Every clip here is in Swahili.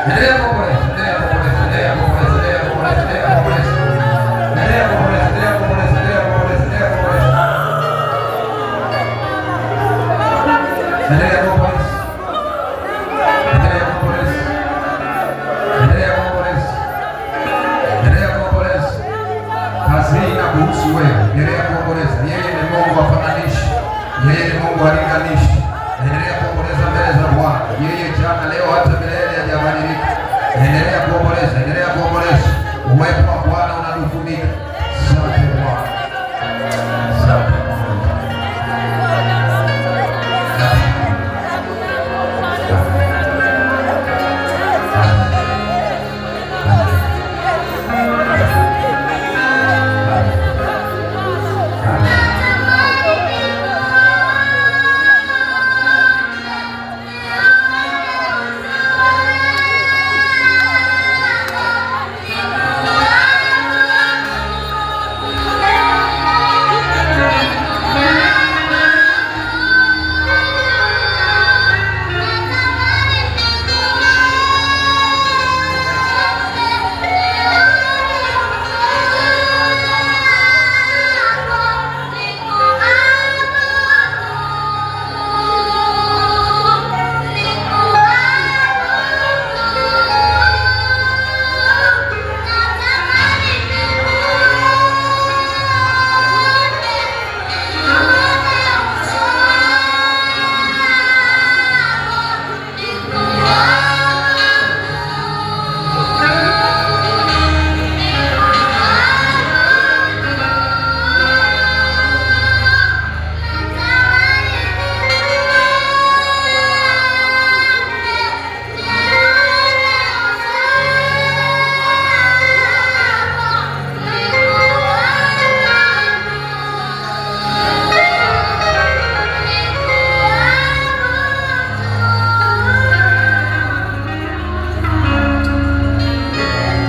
Endelea kuomboleza, endelea kuomboleza, endelea kuomboleza, endelea kuomboleza, endelea kuomboleza. Endelea kuomboleza, endelea kuomboleza, endelea kuomboleza, endelea kuomboleza. Endelea kuomboleza. Endelea kuomboleza. Endelea kuomboleza. Endelea kuomboleza. Kazi hii inakuhusu wewe. Endelea kuomboleza. Yeye ni Mungu hafananishi. Yeye ni Mungu halinganishi. Endelea kuomboleza mbele za Bwana. Yeye jana, leo, hata milele hajabadilika. Endelea kuomboleza, endelea kuomboleza. Uwepo wa Bwana unatufunika. Asante Bwana. Asante Bwana. Amen.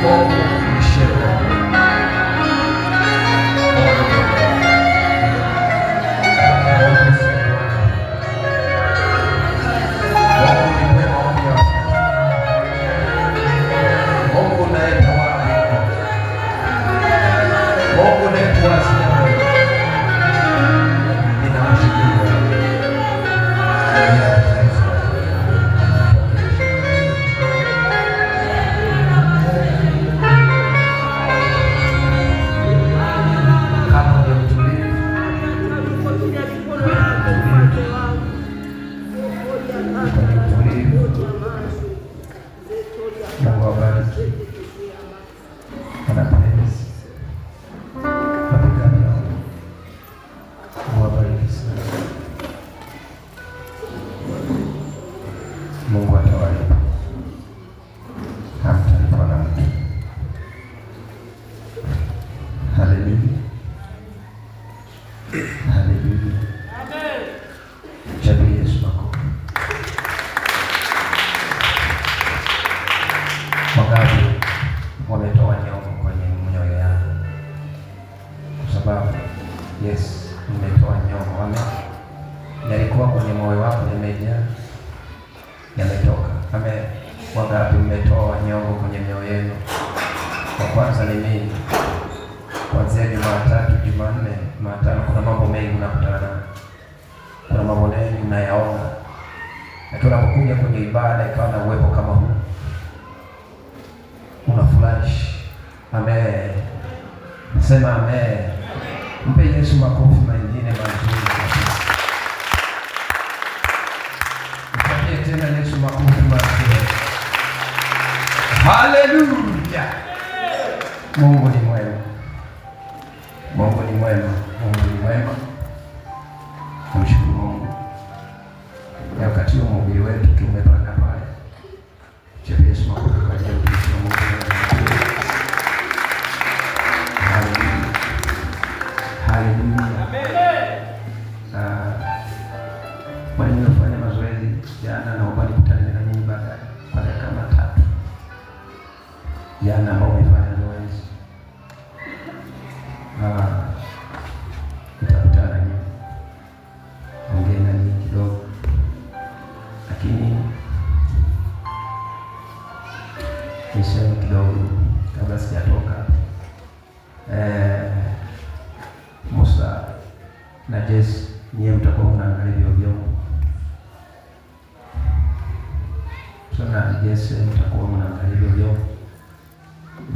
Mungu ishie Mungu Mungu ni mwema maombi yako. Mungu unayetawala mbingu. Mungu unayetuwazia mema. Ninakushukuru wewe. Ninakutukuza. Kama ni mtulivu, kwenye utulivu. Mungu awabariki. Wanapendeza. Mapigano. Mungu awabariki sana. Mungu atawalipa. Hamtalipwa na mtu. Haleluya. Haleluya. Chapie Yesu makofi. Wangapi wametoa nyongo kwenye mioyo yao? Kwa sababu yes, nimetoa nyongo. Amen. Yalikuwa kwenye moyo wako yamejaa, yametoka. Amen. Wangapi mmetoa nyongo kwenye mioyo yenu? Kwa kwanza ni mimi. Kuanzia Jumatatu, Jumanne, Jumatano, kuna mambo mengi unakutana nayo, kuna mambo mengi unayaona, lakini unapokuja kwenye ibada ikawa na uwepo kama huu, una flash. Amen. Sema amen. Mpe Yesu makofi mengine mazuri kabisa. Mpatie tena Yesu makofi mazuri. Haleluya. Mungu ni mwema. Mungu ni mwema. Mungu ni mwema. Namshukuru Mungu. Na wakati huu mhubiri wetu tumepanda pale. Chapia Yesu makofi kwa ajili ya utumishi wa Mungu. Haleluya. Haleluya. Ah, wale mliofanya mazoezi jana, naomba nikutane na nyinyi baadaye kwa dakika kama tatu. Jana ambao umefanya zoezi, ah, nitakutana na nyinyi, ongee na nyinyi kidogo, lakini Niseme kidogo kabla sijatoka. Musa na Jesse, nyie mtakuwa mnaangalia hivyo vyombo. Musa na Jesse mtakuwa mnaangalia hivyo vyombo.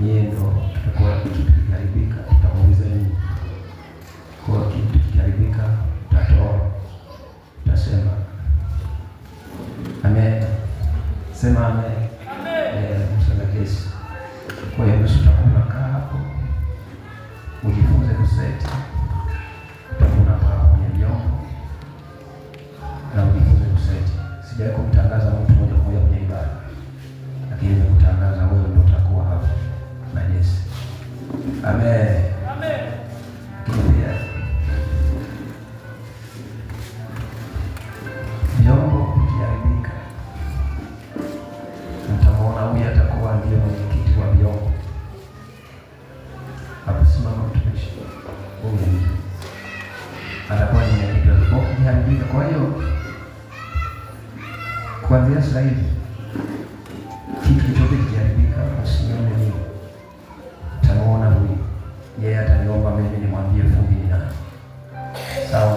Nyie ndo tutakuwa kitu kikiharibika, tutamuuliza nyinyi. Kwa kitu kikiharibika, tutatoa, tutasema amen. Sema amen. Musa na Jesse. Kwa hiyo nusu utakuwa unakaa hapo, ujifunze kuseti, utakuwa unakaa kwenye vyombo na ujifunze kuseti. Sijawahi kumtangaza mtu moja kwa moja kwenye ibada, lakini nimekutangaza wewe ndio utakuwa hapo na Jesse. Amen. Lakini pia vyombo vikiharibika, mtamuona huyu atakuwa ndiye mwenyekiti wa vyombo. Hapo simama mtumishi huyu atakuwa ni mwenyekiti wa vyombo vikiharibika. Kwa hiyo kuanzia sasa hivi kitu chochote kikiharibika, usinione mimi, utamuona huyu, yeye ataniomba mimi nimwambie fundi ni nani. Sawa?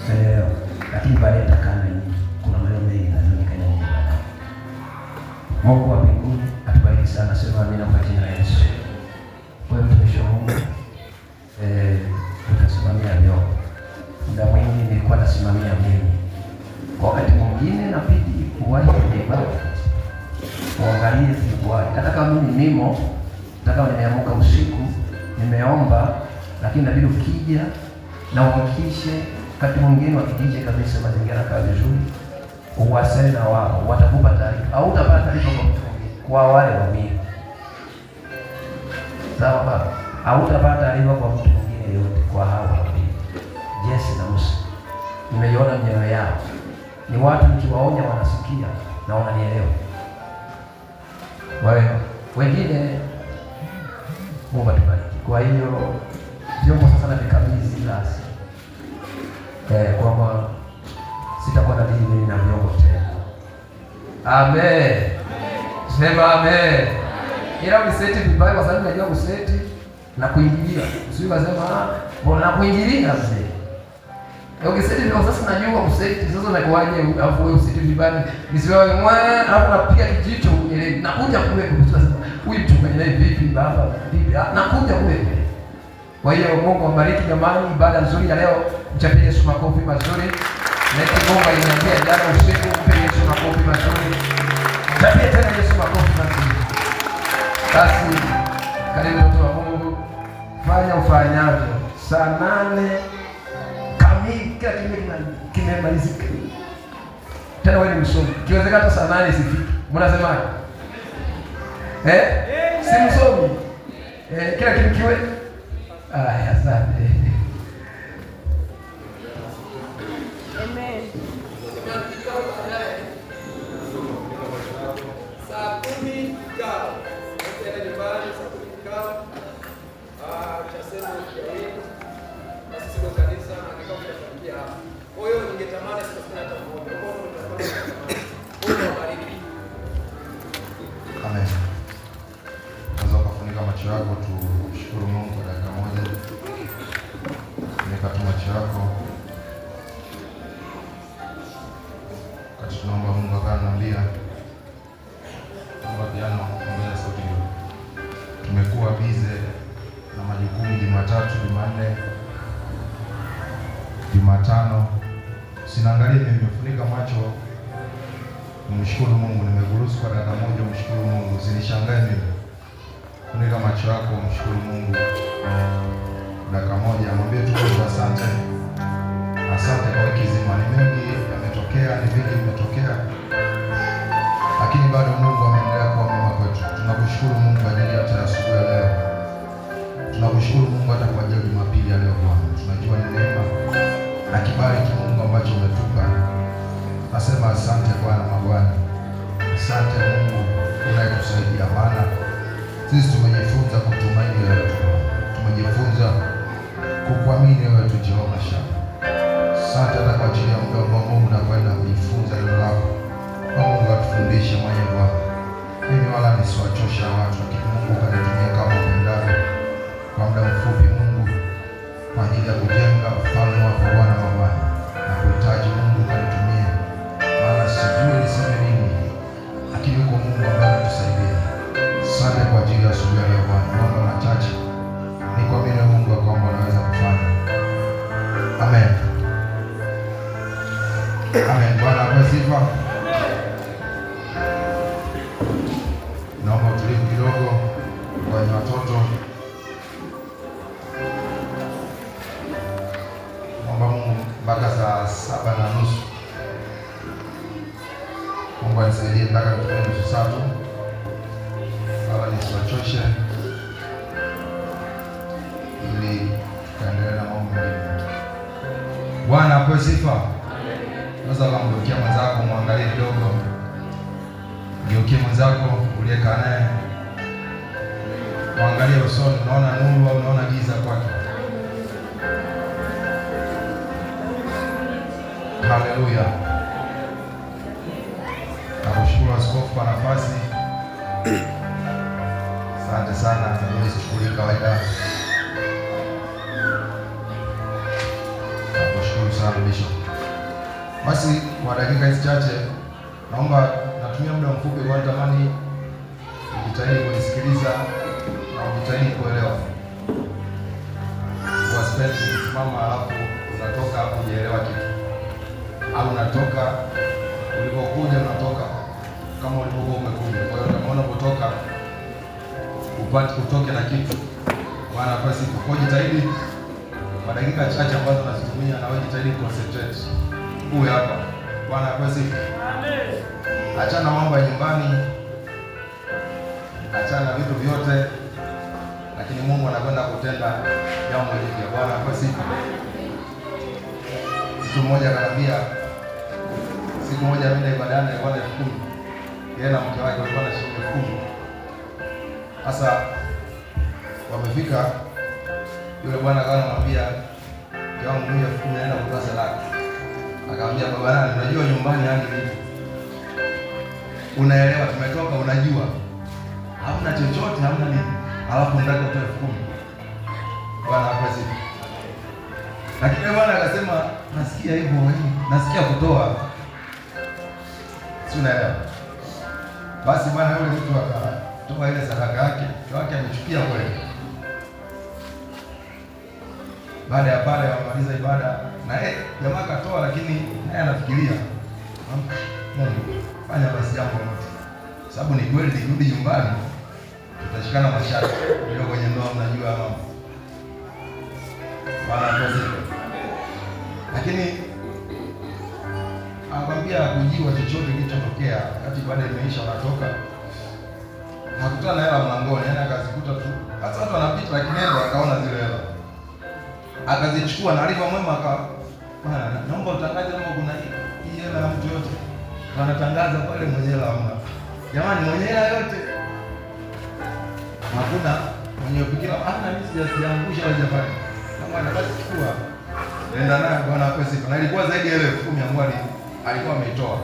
Umeelewa? Lakini baadaye nitakaa na nyinyi, kuna maneno mengi lazima nikae na nyinyi baadaye. Mungu wa mbinguni atubariki sana. Sema amina kwa jina la Yesu. Wewe mtumishi wa Mungu, utasimamia vyombo. Muda mwingi nilikuwa nasimamia mimi. Kwa wakati mwingine inabidi uwahi kwenye ibada, uangalie vibuai. Hata kama mimi nimo, hata kama nimeamka usiku, nimeomba, lakini inabidi ukija na uhakikishe, wakati mwingine uhakikishe kabisa mazingira yanakaa vizuri, uwasiliane na wao, watakupa taarifa au utapata taarifa kwa mtu mwingine, kwa wale wawili. Sawa baba? Hautapata taarifa kwa mtu mwingine yote, kwa hao wawili, Jesse na Musa. Nimeiona mioyo yao, ni watu nikiwaonya wanasikia na wananielewa. Kwa hiyo wengine, Mungu atubariki. Kwa hiyo vyombo sasa navikabidhi rasmi, kwamba sitakuwa na dili mimi na vyombo tena. Amen. Sema amen. Ila useti vibaya kwa sababu najua kuseti na kuingilia. Usije ukasema mbona nakuingilia mzee. Ukiseti ndio sasa najua kuseti, sasa nakuaje alafu wewe useti vibaya. Nisiwewe mwa alafu napiga kijicho unielewi. Nakuja kule kusema huyu mchungaji naye vipi baba? Vipi? Nakuja kule. Kwa hiyo Mungu awabariki jamani, ibada nzuri ya leo. Mchapie Yesu makofi mazuri. Na Mungu aliniambia jana usiku, mpe Yesu makofi mazuri. Mchapie tena Yesu makofi mazuri. Basi karibu mtu wa Mungu, fanya ufanyavyo. Saa 8 kamili kila kitu kimemalizika. Tena wewe ni msomi, ikiwezekana hata saa 8 isifike. Mnasemaje? Si msomi? Kila kitu kiwe. Aya, asante. Amen. Saa 10 kikao. Tena nyumbani saa 10 kikao. Tutasema wiki hii. Na sisi kwa kanisa na kikao kitafikia hapa. Kwa hiyo ningetamani sisi hata mmoja. Kwa hiyo tutakuwa tunatamani. Mungu awabariki. Amen. Unaweza kufunika macho yako tushukuru Mungu kwa dakika moja. Funika tu macho yako. Wakati tunaomba Mungu akaniambia, naomba piano ongeza sauti kidogo. Tumekuwa busy na majukumu Jumatatu, Jumanne, Jumatano. Sinaangalia mimi, nimefunika macho. Mshukuru Mungu, nimekuruhusu kwa dakika moja, mshukuru Mungu. Usinishangae mimi. Funika macho yako, mshukuru Mungu. Dakika moja, mwambie tu Mungu asante. Asante kwa wiki nzima. Ni mengi yametokea, ni vingi vimetokea, lakini bado Mungu ameendelea kuwa mwema kwetu. Tunakushukuru Mungu kwa ajili hata ya asubuhi ya leo. Tunakushukuru Mungu hata kwa ajili ya Jumapili ya leo Bwana. Tunajua ni neema na kibali tu Mungu ambacho umetupa. Nasema asante Bwana mabwana. Asante Mungu unayetusaidia, maana sisi tumejifunza kutumaini wewe tu. Tumejifunza kukuamini wewe tu Jehova Shammah. Asante hata kwa ajili ya muda ambao Mungu nakwenda kujifunza neno lako. Mungu atufundishe mwenyewe Bwana. Mimi wala nisiwachosha watu, lakini Mungu kanitumia kama upendavyo kwa muda mfupi, Mungu, kwa ajili ya kujenga ufalme wako Bwana wa Bwana. Na kuhitaji Mungu kanitumie, maana sijui niseme nini, lakini yuko Mungu ambaye anatusaidia. Asante kwa ajili ya asubuhi ya leo Bwana. Naomba machache, nikuamini Mungu ya kwamba unaweza kufanya. Amen. Amen. Bwana apewe sifa. Naomba utulivu kidogo kwenye watoto. Naomba Mungu mpaka saa 7:30. Mungu anisaidie mpaka nitumie nusu saa tu, wala nisiwachoshe, ili tukaendelea na mambo mengine. Bwana apewe sifa. Unaweza ukamgeukia mwenzako, mwangalie kidogo. Geukie mwenzako uliyekaa naye, mwangalie usoni, unaona nuru au unaona giza kwake? Haleluya. Nakushukuru askofu kwa nafasi. Asante sana, mimi shughuli kawaida. Nakushukuru sana Bishop. Basi kwa dakika hizi chache naomba, natumia muda mfupi kwa natamani ujitahidi kunisikiliza na ujitahidi kuelewa. Sipendi kusimama alafu unatoka hujaelewa kitu, au unatoka ulipokuja, unatoka kama ulivyokuwa umekuja. Kwa hiyo utaona kutoka upate utoke na kitu. Bwana basi, kwa jitahidi kwa dakika chache ambazo nazitumia, na wewe jitahidi concentrate, uwe hapa. Bwana basi, amen. Achana mambo ya nyumbani, achana vitu vyote, lakini Mungu anakwenda kutenda jambo jipya. Bwana basi, mtu mmoja akaniambia siku moja ameenda ibadani, alikuwa na 10,000, yeye na mke wake walikuwa na shilingi 10,000. Sasa wamefika, yule bwana akawa anamwambia mke wangu, mimi 10,000 naenda kutoa sadaka. Akamwambia, baba nani, unajua nyumbani hali ilivyo, unaelewa, tumetoka, unajua hamna chochote, hamna nini, alafu unataka utoe 10,000. Bwana apewe sifa. Lakini bwana akasema, nasikia hivyo, nasikia kutoa, si unaelewa? Basi bwana yule mtu akatoa ile sadaka yake, mke wake amechukia kweli. Baada ya pale wamaliza ibada, na yeye jamaa akatoa, lakini naye anafikiria, Mungu fanya basi jambo lote, sababu ni kweli nikirudi nyumbani tutashikana mashati. Ndio kwenye ndoa mnajua mambo. Bwana apewe sifa. Lakini akamwambia kujua chochote kilichotokea wakati ibada imeisha, wanatoka hakutana na hela mlangoni, yani akazikuta tu. Sasa watu wanapita, lakini yeye akaona zile hela akazichukua, na alivyo mwema aka, bwana, naomba utangaze kama kuna hii hela ya mtu yote. Wanatangaza pale, mwenye hela hamna. Jamani, mwenye hela yote hakuna, mwenye kufikira ana mimi sijaangusha wala sijafanya. Kama anataka kuchukua nenda nayo. Bwana apewe sifa. Na ilikuwa zaidi ya ile 10,000 ambayo alikuwa ameitoa.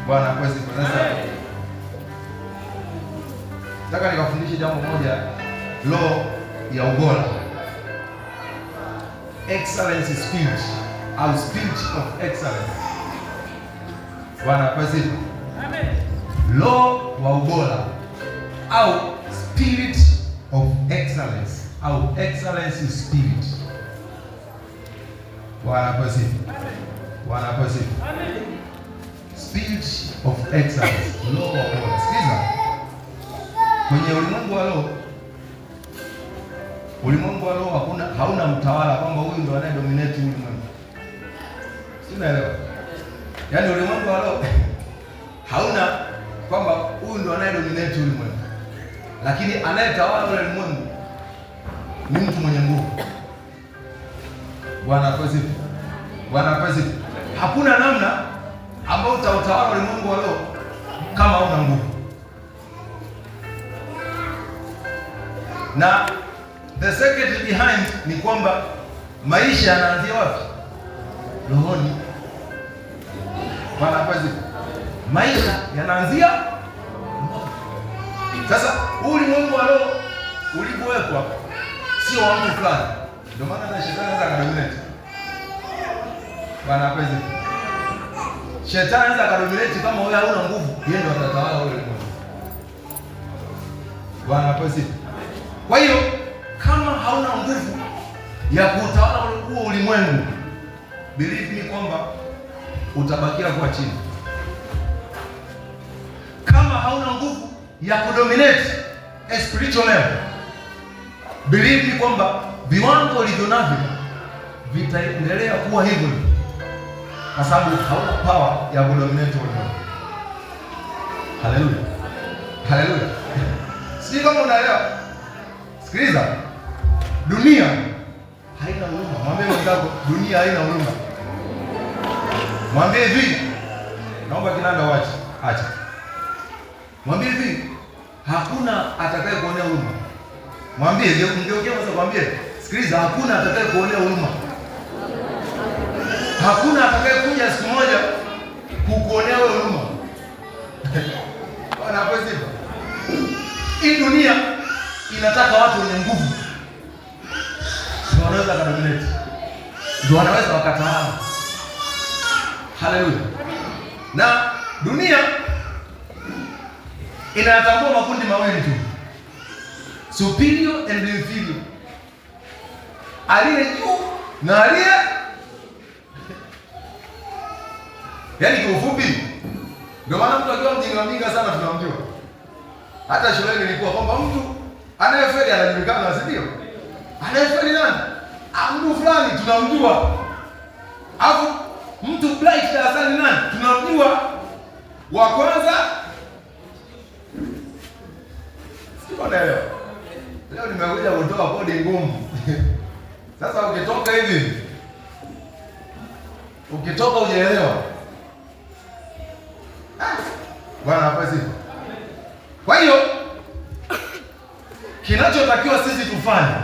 Bwana apewe sifa. Sasa nataka nikafundishe jambo moja, law ya ubora, excellence spirit au spirit of excellence. Bwana apewe sifa. Amen. Law wa ubora au spirit of excellence au excellence spirit. Bwana apewe sifa. Bwana apewe sifa. Spirit of excellence, law wa ubora. Sikiza. Kwenye ulimwengu wa roho, ulimwengu wa roho hakuna, hauna mtawala kwamba huyu ndo anayedominate ulimwengu. Si unaelewa? Yaani ulimwengu wa roho hauna kwamba huyu ndo anayedominate ulimwengu, lakini anayetawala ule ulimwengu ni mtu mwenye nguvu. Bwana apewe sifa. Bwana apewe sifa. Hakuna namna ambayo utautawala ulimwengu wa roho kama hauna nguvu. Na the secret behind ni kwamba maisha yanaanzia wapi? Rohoni. Bwana apewe sifa. Maisha yanaanzia. Sasa huu ulimwengu wa roho ulivyowekwa sio wa mtu fulani. Ndio maana hata shetani anaweza akadominate. Bwana apewe sifa. Shetani anaweza akadominate kama wewe hauna nguvu, yeye ndo atatawala ule ulimwengu. Bwana apewe sifa. Kwa hiyo kama hauna nguvu ya kuutawala huo ulimwengu, believe me kwamba utabakia kuwa chini. Kama hauna nguvu ya kudominate a spiritual level, believe me kwamba viwango ulivyo navyo vitaendelea kuwa hivyo hivyo, kwa sababu hauna power ya kudominate ulimwengu. Haleluya, haleluya. Sijui kama unaelewa. Sikiliza, dunia haina huruma. Mwambie mwenzako, dunia haina huruma. Mwambie hivi, naomba kinanda uache, acha. Mwambie hivi, hakuna atakaye kuonea huruma. Mwambie, mgeukie mwanzo, mwambie, sikiliza, hakuna atakaye kuonea huruma. Hakuna atakaye kuja siku moja kukuonea wewe huruma. Bwana apewe sifa. Hii dunia inataka watu wenye nguvu ndio wanaweza wakadominate, ndio wanaweza wakatawala. Haleluya! Na dunia inatambua makundi mawili tu, superior and inferior, aliye juu na aliye, yaani kiufupi, ndio maana mtu akiwa mjinga mjinga sana tunamjua. Hata shuleni ilikuwa kwamba mtu anayefeli anajulikana, si ndio? Anayefeli nani? Ah, mtu fulani tunamjua. Alafu mtu bright darasani nani? Tunamjua. Wa kwanza. Sio, unaelewa? Leo nimekuja kutoa kodi ngumu. Sasa ukitoka hivi, ukitoka hujaelewa. Ah, Bwana apewe sifa. Kwa hiyo kinachotakiwa sisi tufanye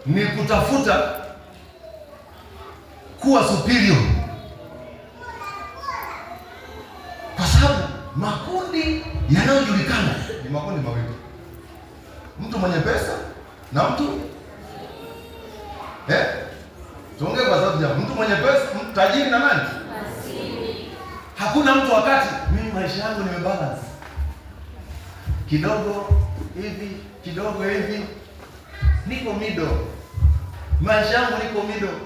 ni kutafuta kuwa superior, kwa sababu makundi yanayojulikana ni makundi mawili, mtu mwenye pesa na mtu tuongee kwa sababu jamaa, mtu mwenye pesa, mtu tajiri na nani? Hakuna mtu wakati mimi maisha yangu nimebalance kidogo hivi kidogo hivi, niko middle, maisha yangu niko middle,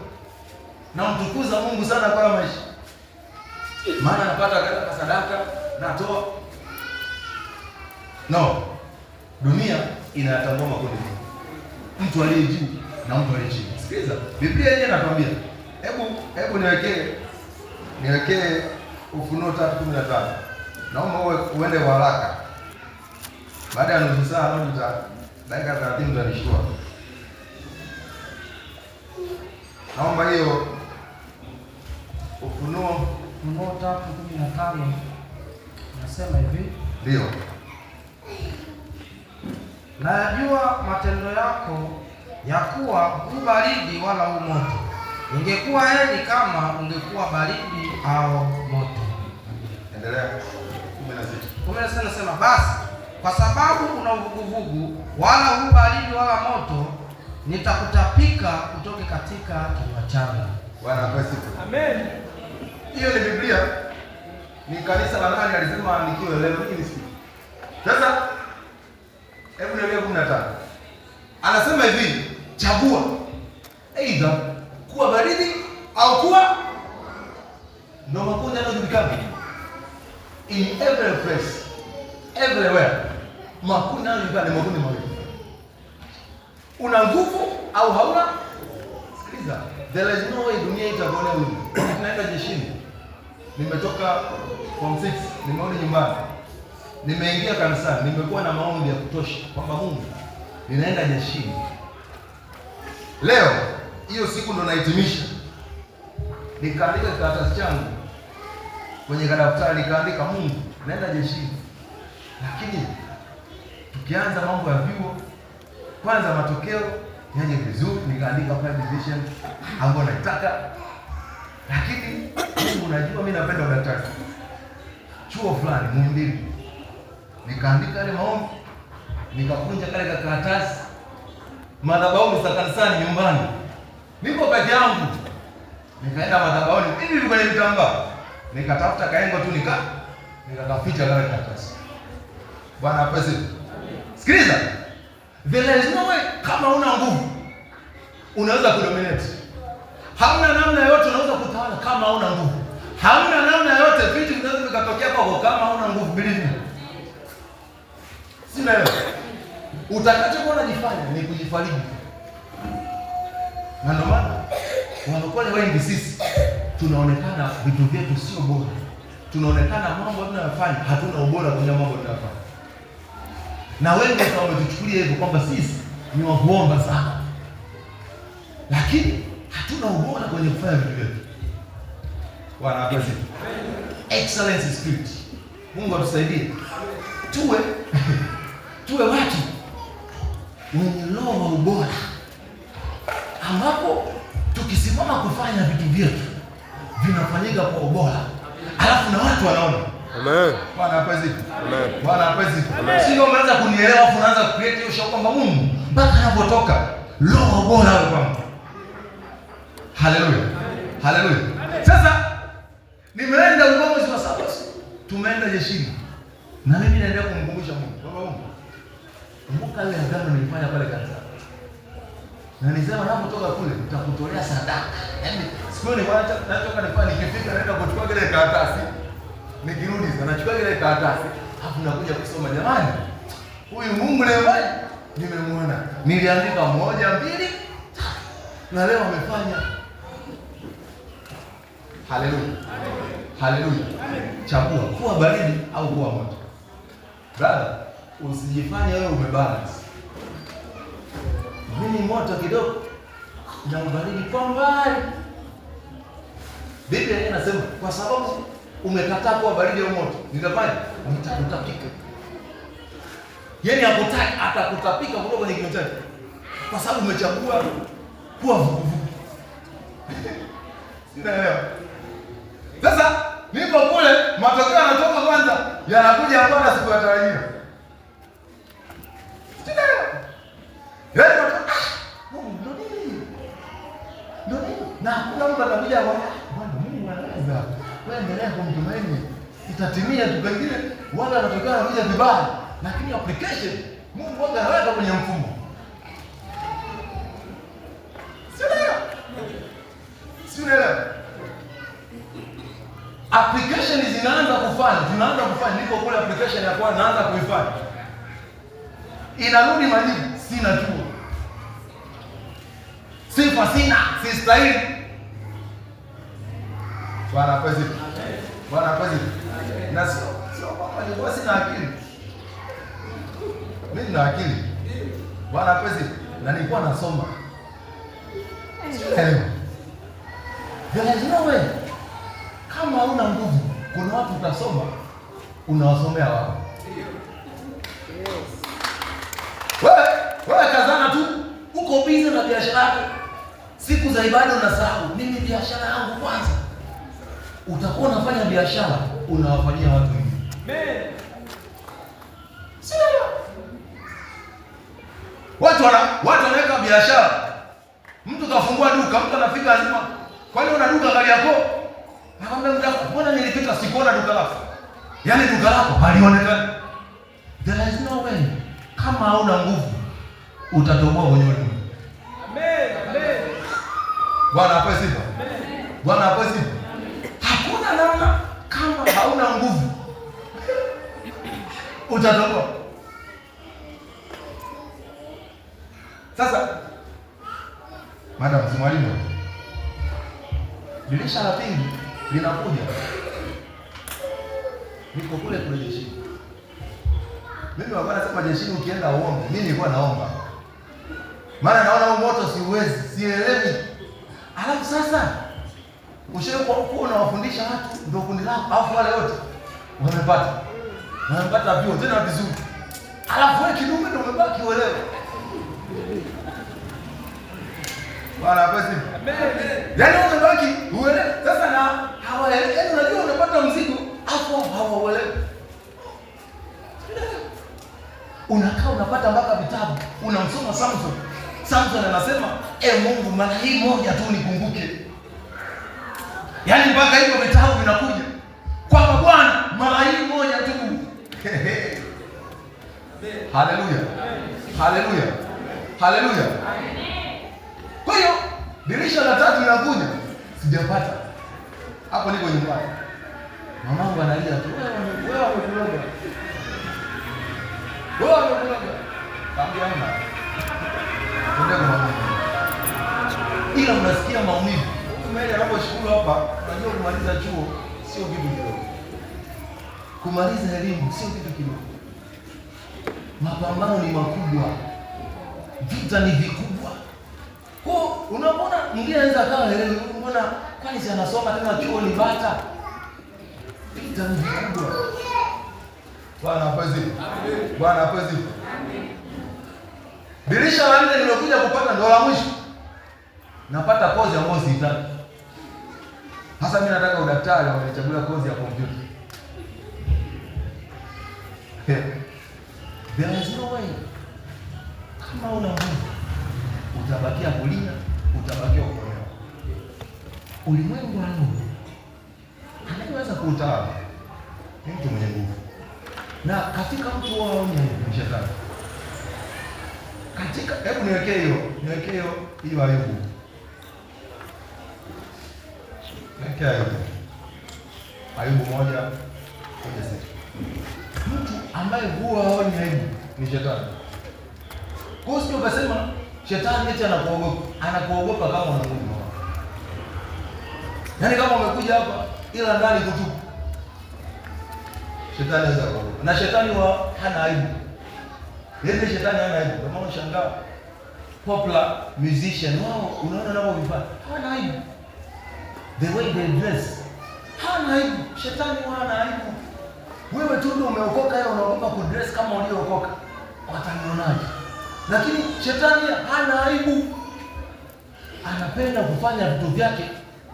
namtukuza Mungu sana kwa maisha, maana napata kwa sadaka natoa. No, dunia inatambua makundi, mtu aliye juu na mtu aliye chini. Sikiliza, Biblia yenyewe inatuambia, hebu niwekee Ufunuo 3:15. Naomba uwe uende kwa haraka. Baada ya nusu saa au dakika 30 utanishtua. Naomba hiyo Ufunuo. Ufunuo 3:15 nasema hivi: Ndio. Nayajua matendo yako, ya kuwa hu baridi wala hu moto. Ingekuwa heri kama ungekuwa baridi au moto. Endelea. 16. 16 nasema, basi kwa sababu una uvuguvugu, wala hu baridi wala moto, nitakutapika utoke katika kinywa changu. Bwana apewe sifa. Amen. Hiyo ni Biblia. Ni kanisa la nani alisema aandikiwe leo hii ni siku. Sasa hebu niambie 15. Anasema hivi, chagua either kuwa baridi au kuwa, ndo makundi yanayojulikana in every place, everywhere. Makundi yanayojulikana ni makundi mawili. Una nguvu au hauna? Sikiliza, there is no way dunia itakuonea huruma. Tunaenda jeshini, nimetoka form 6, nimerudi nyumbani, nimeingia kanisani, nimekuwa na maombi ya kutosha kwamba Mungu, ninaenda jeshini leo, hiyo siku ndo nahitimisha. Nikaandika karatasi changu kwenye kadaftari, nikaandika Mungu, naenda jeshini, lakini tukianza mambo ya vyuo, kwanza matokeo yaje vizuri. Nikaandika pale division ambayo naitaka, lakini Mungu, unajua mimi napenda udaktari, chuo fulani Muhimbili. Nikaandika yale maombi, nikakunja kale kakaratasi madhabahuni za kanisani nyumbani. Niko peke yangu. Nikaenda madhabahuni hivi hivi kwenye vitambaa. Nikatafuta kaengo tu nikakaficha kale karatasi. Bwana apewe sifa. Sikiliza. There is no way kama una nguvu unaweza kudominate. Hamna namna yoyote unaweza kutawala kama huna nguvu. Hamna namna yoyote vitu vinaweza vikatokea kwako kama huna nguvu, believe me. Sina leo. Utakachokuwa unajifanya ni kujifariji. Na ndio maana walokole wengi sisi tunaonekana vitu vyetu sio bora. Tunaonekana mambo tunayofanya hatuna ubora kwenye mambo tunayofanya. Na wengi sasa wametuchukulia hivyo kwamba sisi ni wa kuomba sana. Lakini hatuna ubora kwenye kufanya vitu vyetu. Bwana apewe sifa. Excellence spirit. Mungu atusaidie. Tuwe watu wenye roho wa ubora, ambapo tukisimama kufanya vitu vyetu vinafanyika kwa ubora, alafu na watu wanaona. Amen. Bwana apewe sifa. Amen. Bwana apewe sifa. Sio umeanza kunielewa afu unaanza kucreate hiyo show kwamba Mungu mpaka anapotoka roho bora awe kwangu. Haleluya. Haleluya. Sasa nimeenda ulikuwa mwezi wa 7, tumeenda jeshini. Na mimi naendelea kumkumbusha Mungu. Baba Mungu, kumbuka ile agano nilifanya pale kanisani. Na nilisema napotoka kule nitakutolea sadaka. Yaani siku hiyo nilikuwa nachoka nilikuwa nikifika naenda kuchukua kile karatasi. Nikirudi sasa nachukua kile karatasi, alafu nakuja kusoma, jamani. Huyu Mungu leo nimemuona. Niliandika 1 2 3. Na leo amefanya. Haleluya. Haleluya. Chagua kuwa baridi au kuwa moto. Brother, usijifanye wewe umebalance. Mimi moto kidogo na ubaridi kwa mbali. Biblia inasema kwa sababu umekataa kuwa baridi au moto, nitafanya nitakutapika. Yaani hakutaki, atakutapika kutoka kwenye kinywa chake. Kwa sababu umechagua kuwa vuguvugu. Sinaelewa. Sasa nipo kule, matokeo yanatoka kwanza, yanakuja hapa na sikuyatarajia. Sinaelewa. Yaani matokeo, Mungu ndo nini? Ndo nini? Na hakuna mtu atakuja kwa Bwana Mungu anaweza. Wewe endelea kumtumaini. Itatimia tu, pengine wala matokeo yanakuja vibaya, lakini application Mungu wangu anaweka kwenye mfumo. Sinaelewa. Sinaelewa. Application zinaanza kufanya, tunaanza kufanya, niko kule application ya kwanza naanza kuifanya. Inarudi majibu, sina chuo. Sifa sina, sistahili. Bwana apewe sifa. Bwana apewe sifa. Na sio kwamba nilikuwa sina akili. Mimi nina akili. Bwana apewe sifa. Na nilikuwa nasoma. Sio. There is no way. Kama huna nguvu, kuna watu utasoma, unawasomea wao. Wewe kazana tu, uko busy na biashara yako. Siku za ibada unasahau, mimi biashara yangu kwanza. Utakuwa unafanya biashara, unawafanyia watu wengine. Amen. Sio. Watu wanaweka biashara. Mtu kafungua duka, mtu anafika lazima, kwani una duka Kariakoo? Akamwambia mtu, mbona nilipita sikuona duka lako? Yaani duka lako halionekani. There is no way. Kama hauna nguvu utatoboa mwenyewe. Amen. Amen. Bwana apewe sifa. Amen. Bwana apewe sifa. Hakuna namna kama hauna nguvu utatoboa. Sasa madam mwalimu, dirisha la pili linakuja, niko kule kule jeshini. Mimi walikuwa nasema jeshini ukienda uombe, mimi nilikuwa naomba, maana naona huu moto siuwezi, sielewi. Alafu sasa ushakuwa unawafundisha watu ndio kundi lako, alafu wale wote wamepata vyuo tena vizuri, alafu wewe kidume ndio umebaki uelewe. Bwana apewe sifa. Amen. Yaani umebaki uelewe. Sasa na hawaelewi. Yaani unajua unapata mzigo afu hawaelewi. Unakaa unapata mpaka vitabu, unamsoma Samson. Samson anasema, "E Mungu, mara hii moja tu nikumbuke." Yaani mpaka hivyo vitabu vinakuja kwamba Bwana, mara hii moja tu. Haleluya, haleluya, haleluya. Kwa hiyo dirisha la tatu linakuja, sijapata. Hapo niko nyumbani, mamangu analia tu, wewe wewe wamekuloga, wewe wamekuloga. Kaambia hamna, twende kwa mama. Ila unasikia maumivu. Huyu Mary anaposhukuru hapa, unajua kumaliza chuo sio kitu kidogo, kumaliza elimu sio kitu kidogo. Mapambano ni makubwa, vita ni vikubwa. Kwa unaona mwingine anaweza akawa elewi, mbona kwani si anasoma tena chuo ni bata? Vita ni vikubwa. Bwana apewe sifa. Bwana apewe sifa. Dirisha la nne nimekuja kupata ndo la mwisho. Napata kozi ambayo sihitaki. Sasa mimi nataka udaktari, wamenichagulia kozi ya kompyuta. There is no way. Kama una nguvu utabakia kulia, utabakia kuonewa. Ulimwengu wa roho anayeweza kuutawala ni mtu mwenye nguvu, na katika mtu wao ni shetani. Katika hebu niwekee hiyo, niwekee hiyo hiyo Ayubu, niwekee Ayubu, Ayubu 1:6. Mtu ambaye huwa haoni aibu ni shetani. Kwa hiyo sio ukasema shetani eti anakuogopa, anakuogopa kama una nguvu. Yaani kama umekuja hapa ila ndani kutupu. Shetani anaweza kuogopa. Na shetani wa hana aibu. Yeye shetani hana aibu. Ndio maana ushangaa popular musician wao unaona nao vifaa. Hawana aibu. The way they dress. Hana aibu. Shetani hana aibu. Wewe tu ndio umeokoka, yeye unaogopa kudress kama uliookoka. Watanionaje? Lakini shetani hana aibu. Anapenda kufanya vitu vyake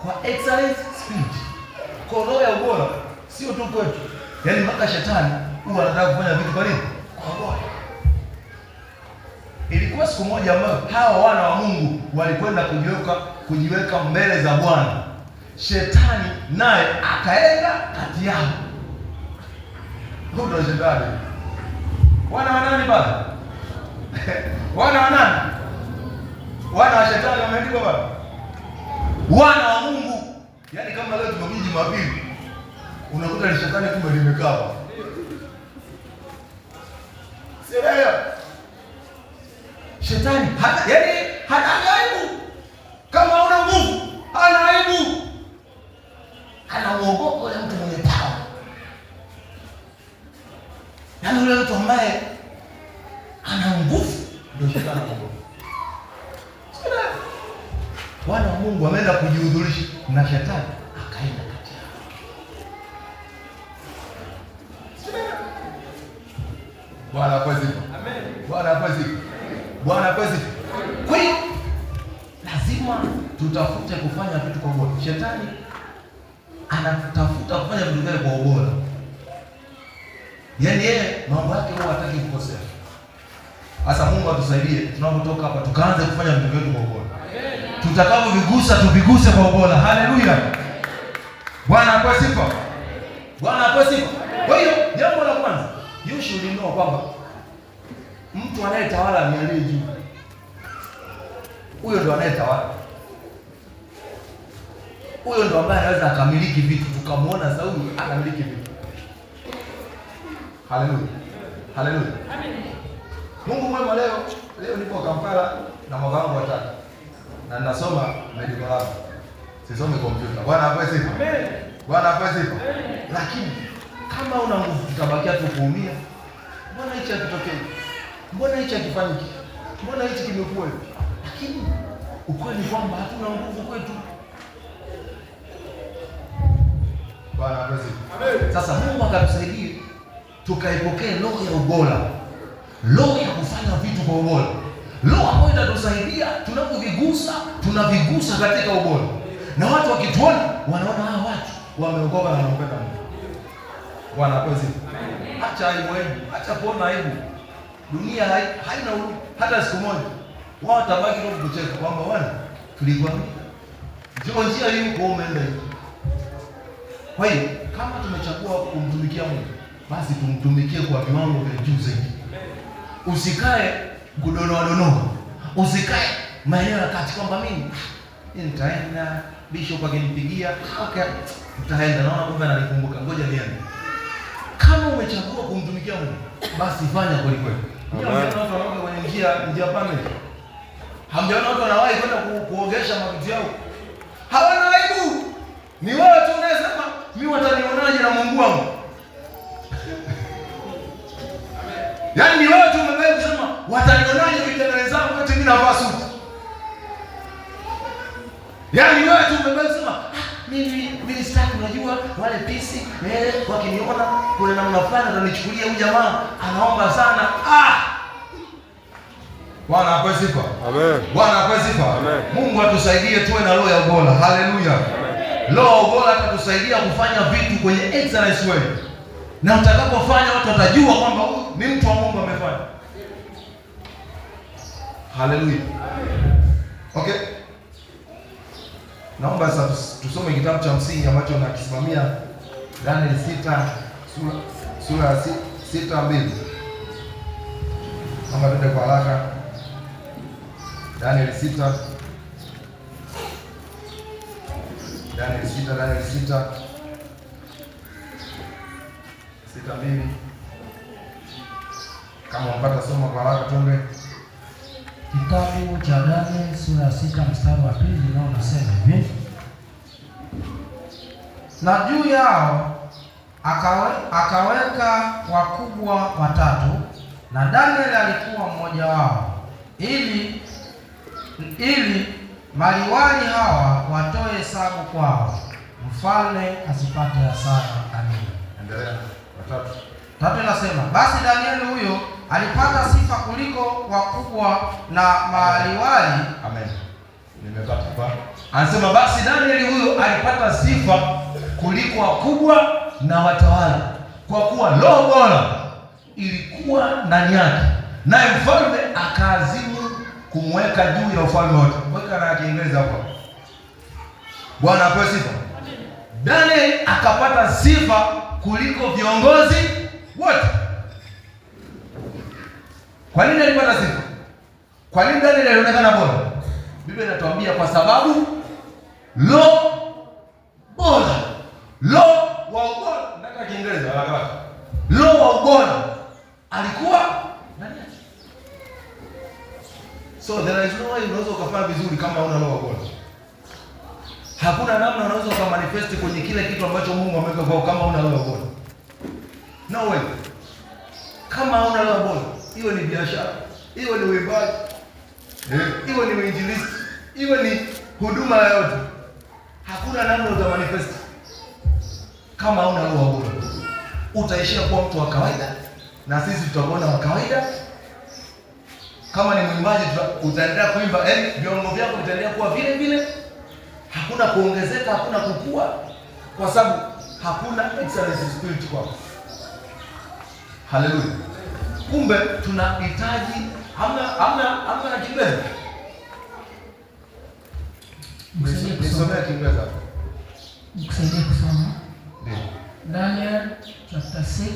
kwa excellent speed. Kwa roho ya ubora sio tu kwetu. Yaani mpaka shetani huwa anataka kufanya vitu kwa nini? Kwa ubora. Ilikuwa siku moja ambayo hawa wana wa Mungu walikwenda kujiweka mbele za Bwana. Shetani naye akaenda kati yao. Huyo ndio shetani. Wana wa nani baba? Wana wa nani? Wana wa shetani wameandikwa baba. Wana wa Mungu. Yaani kama leo tumekuja Jumapili, unakuta ni shetani kumbe limekaa hapa. Sio? Shetani hana, yaani hana aibu. Kama una nguvu, hana aibu. Anamuogopa yule mtu mwenye power. Yaani yule mtu ambaye ana nguvu ndio shetani anaogopa. Sio? Wana wa Mungu wameenda kujihudhurisha na shetani akaenda kati yao. Sio? Bwana apewe sifa. Amen. Bwana apewe sifa. Bwana apewe sifa. Kwa hiyo lazima tutafute kufanya vitu kwa ubora. Shetani anatafuta kufanya vitu vyake kwa ubora. Yaani yeye mambo yake huwa hataki kukosea. Sasa Mungu atusaidie tunapotoka hapa tukaanze kufanya vitu vyetu kwa ubora. Tutakapovigusa tuviguse kwa ubora. Haleluya. Bwana apewe sifa. Bwana apewe sifa. Kwa hiyo jambo la kwanza, you should know kwamba mtu anayetawala ni aliye juu. Huyo ndo anayetawala. Huyo ndo ambaye anaweza akamiliki vitu, tukamuona Sauli anamiliki vitu. Haleluya. Haleluya. Mungu mwema, leo nipo Kampala na mwaka wangu wa tatu. Na ninasoma medical lab. Sisomi kompyuta. Bwana apewe sifa. Amen. Bwana apewe sifa. Lakini kama una nguvu tutabakia tu kuumia. Mbona hichi hakitokei? Mbona hichi hakifanyiki? Mbona hichi kimekuwa hivi? Lakini ukweli ni kwamba hatuna nguvu kwetu. Bwana apewe sifa. Amen. Sasa Mungu akatusaidia tukaipokee roho ya ubora, roho ya kufanya vitu kwa ubora, roho ambayo itatusaidia tunapovigusa, tunavigusa katika ubora, na watu wakituona wanaona hawa watu wameokoka na wanampenda Mungu. Bwana apewe sifa. Acha aibu aibu, acha kuona aibu. Dunia haina huruma hata siku moja. Wao watabaki tu kucheka kwamba bwana, tulikwambia njoo njia hii, huko umeenda hivi. Kwa hiyo kama tumechagua kumtumikia Mungu, basi tumtumikie kwa viwango vya juu zaidi. Usikae kudonoa donoa, usikae maeneo ya kati kwamba mimi nitaenda, bishop akinipigia okay, nitaenda, naona kumbe ananikumbuka, ngoja niende. Kama umechagua kumtumikia Mungu, basi fanya kweli kweli. Hamjaona watu wanaoga kwenye njia panda? Hamjaona watu wanawahi kwenda kuogesha mavitu yao? Hawana aibu. Ni wewe tu unayesema mimi watanionaje na Mungu wangu? Yaani ni wewe tu umebaki kusema watanionaje vijana wenzangu wote mimi navaa suti. Yaani wewe tu umebaki kusema mimi sitaki, unajua wale pisi wakiniona kuna namna fulani watanichukulia, huyu jamaa anaomba sana. Bwana apewe sifa. Amen. Bwana apewe sifa. Amen. Mungu atusaidie tuwe na roho ya ubora. Haleluya. Roho ya ubora atatusaidia kufanya vitu kwenye excellence way. Na utakapofanya watu watajua kwamba huyu ni mtu wa Mungu amefanya. Haleluya. Okay. Naomba sasa tusome kitabu cha msingi ambacho nakisimamia, Daniel 6 sura ya 6:2. Naomba tuende kwa haraka. Daniel 6. Daniel 6, Daniel 6. 6:2. Kama umpata soma kwa haraka tuombe. Kitabu cha Daniel sura ya 6 mstari wa 2 nao unasema hivi: Na juu yao akaweka wakubwa watatu, na Daniel alikuwa mmoja wao, ili maliwali hawa watoe hesabu kwao, mfalme asipate hasara. Amina. Endelea. Watatu. Tatu inasema, basi Daniel huyo alipata sifa kuliko wakubwa na maliwali. Amen. Nimepata hapa. Anasema basi Daniel huyo alipata sifa kuliko wakubwa na watawala, kwa kuwa roho bora ilikuwa ndani yake, naye mfalme akaazimu kumweka juu ya ufalme wote. Weka na Kiingereza hapo. Bwana apewe sifa. Daniel akapata sifa kuliko viongozi wote. Kwa nini alipata sifa? Kwa nini Daniel alionekana bora? Biblia inatuambia kwa sababu roho bora. Roho wa ubora. Nataka Kiingereza haraka haraka. Roho wa ubora alikuwa ndani yake. So there is no way unaweza ukafanya vizuri kama huna roho wa bora. Hakuna namna unaweza ukamanifest kwenye kile kitu ambacho Mungu ameweka kwako kama huna roho wa bora. No way. Kama huna roho bora, iwe ni biashara, iwe ni uimbaji, iwe ni uinjilisti, iwe ni huduma yoyote, hakuna namna utamanifest kama huna roho bora. Utaishia kuwa mtu wa kawaida na sisi tutakuona wa kawaida. Kama ni mwimbaji utaendelea kuimba, viwango vyako vitaendelea kuwa vile vile. Hakuna kuongezeka, hakuna kukua, kwa sababu hakuna excellence spirit kwako. Haleluya. Kumbe tunahitaji hamna na Kiingereza. Nisomee Kiingereza. Nikusaidie kusoma. Ndio. Daniel chapter 6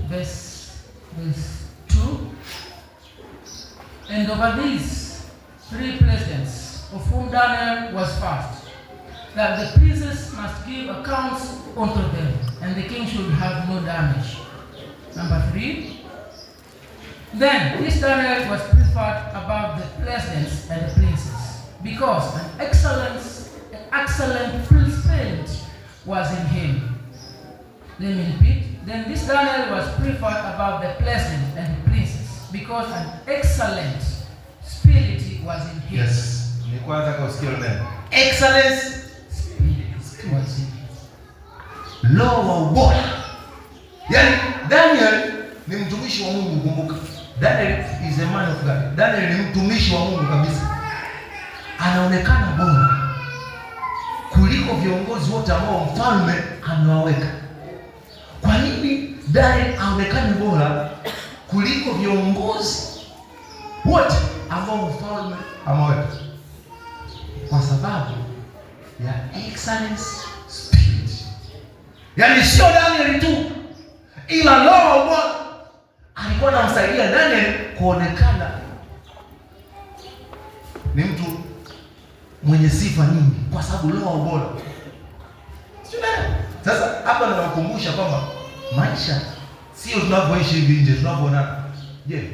verse 2. And over these three presidents, of whom Daniel was first, that the princes must give accounts unto them, and the king should have no damage. Number 3. Then this Daniel was preferred above the presidents and the princes, because an excellent spirit was in him. Let me repeat. Then this Daniel was preferred above the president and the princes, because an excellent spirit was in him. Yes. Nilikuwa nataka usikie hilo neno. Excellence spirit was in him. Roho wa ubora. Yaani Daniel ni mtumishi wa Mungu, kumbuka. Daniel is a man of God. Daniel ni mtumishi wa Mungu kabisa. Anaonekana bora kuliko viongozi wote ambao mfalme amewaweka. Kwa nini Daniel aonekane bora kuliko kuliko viongozi wote ambao mfalme ameweka, kwa sababu ya excellence spirit. Yaani sio Daniel tu, ila Roho wa Bwana alikuwa anamsaidia Daniel kuonekana ni mtu mwenye sifa nyingi, kwa sababu Roho wa Bwana. Sio? Sasa hapa ninakukumbusha kwamba maisha sio tunavyoishi hivi nje tunavyoonana. Je,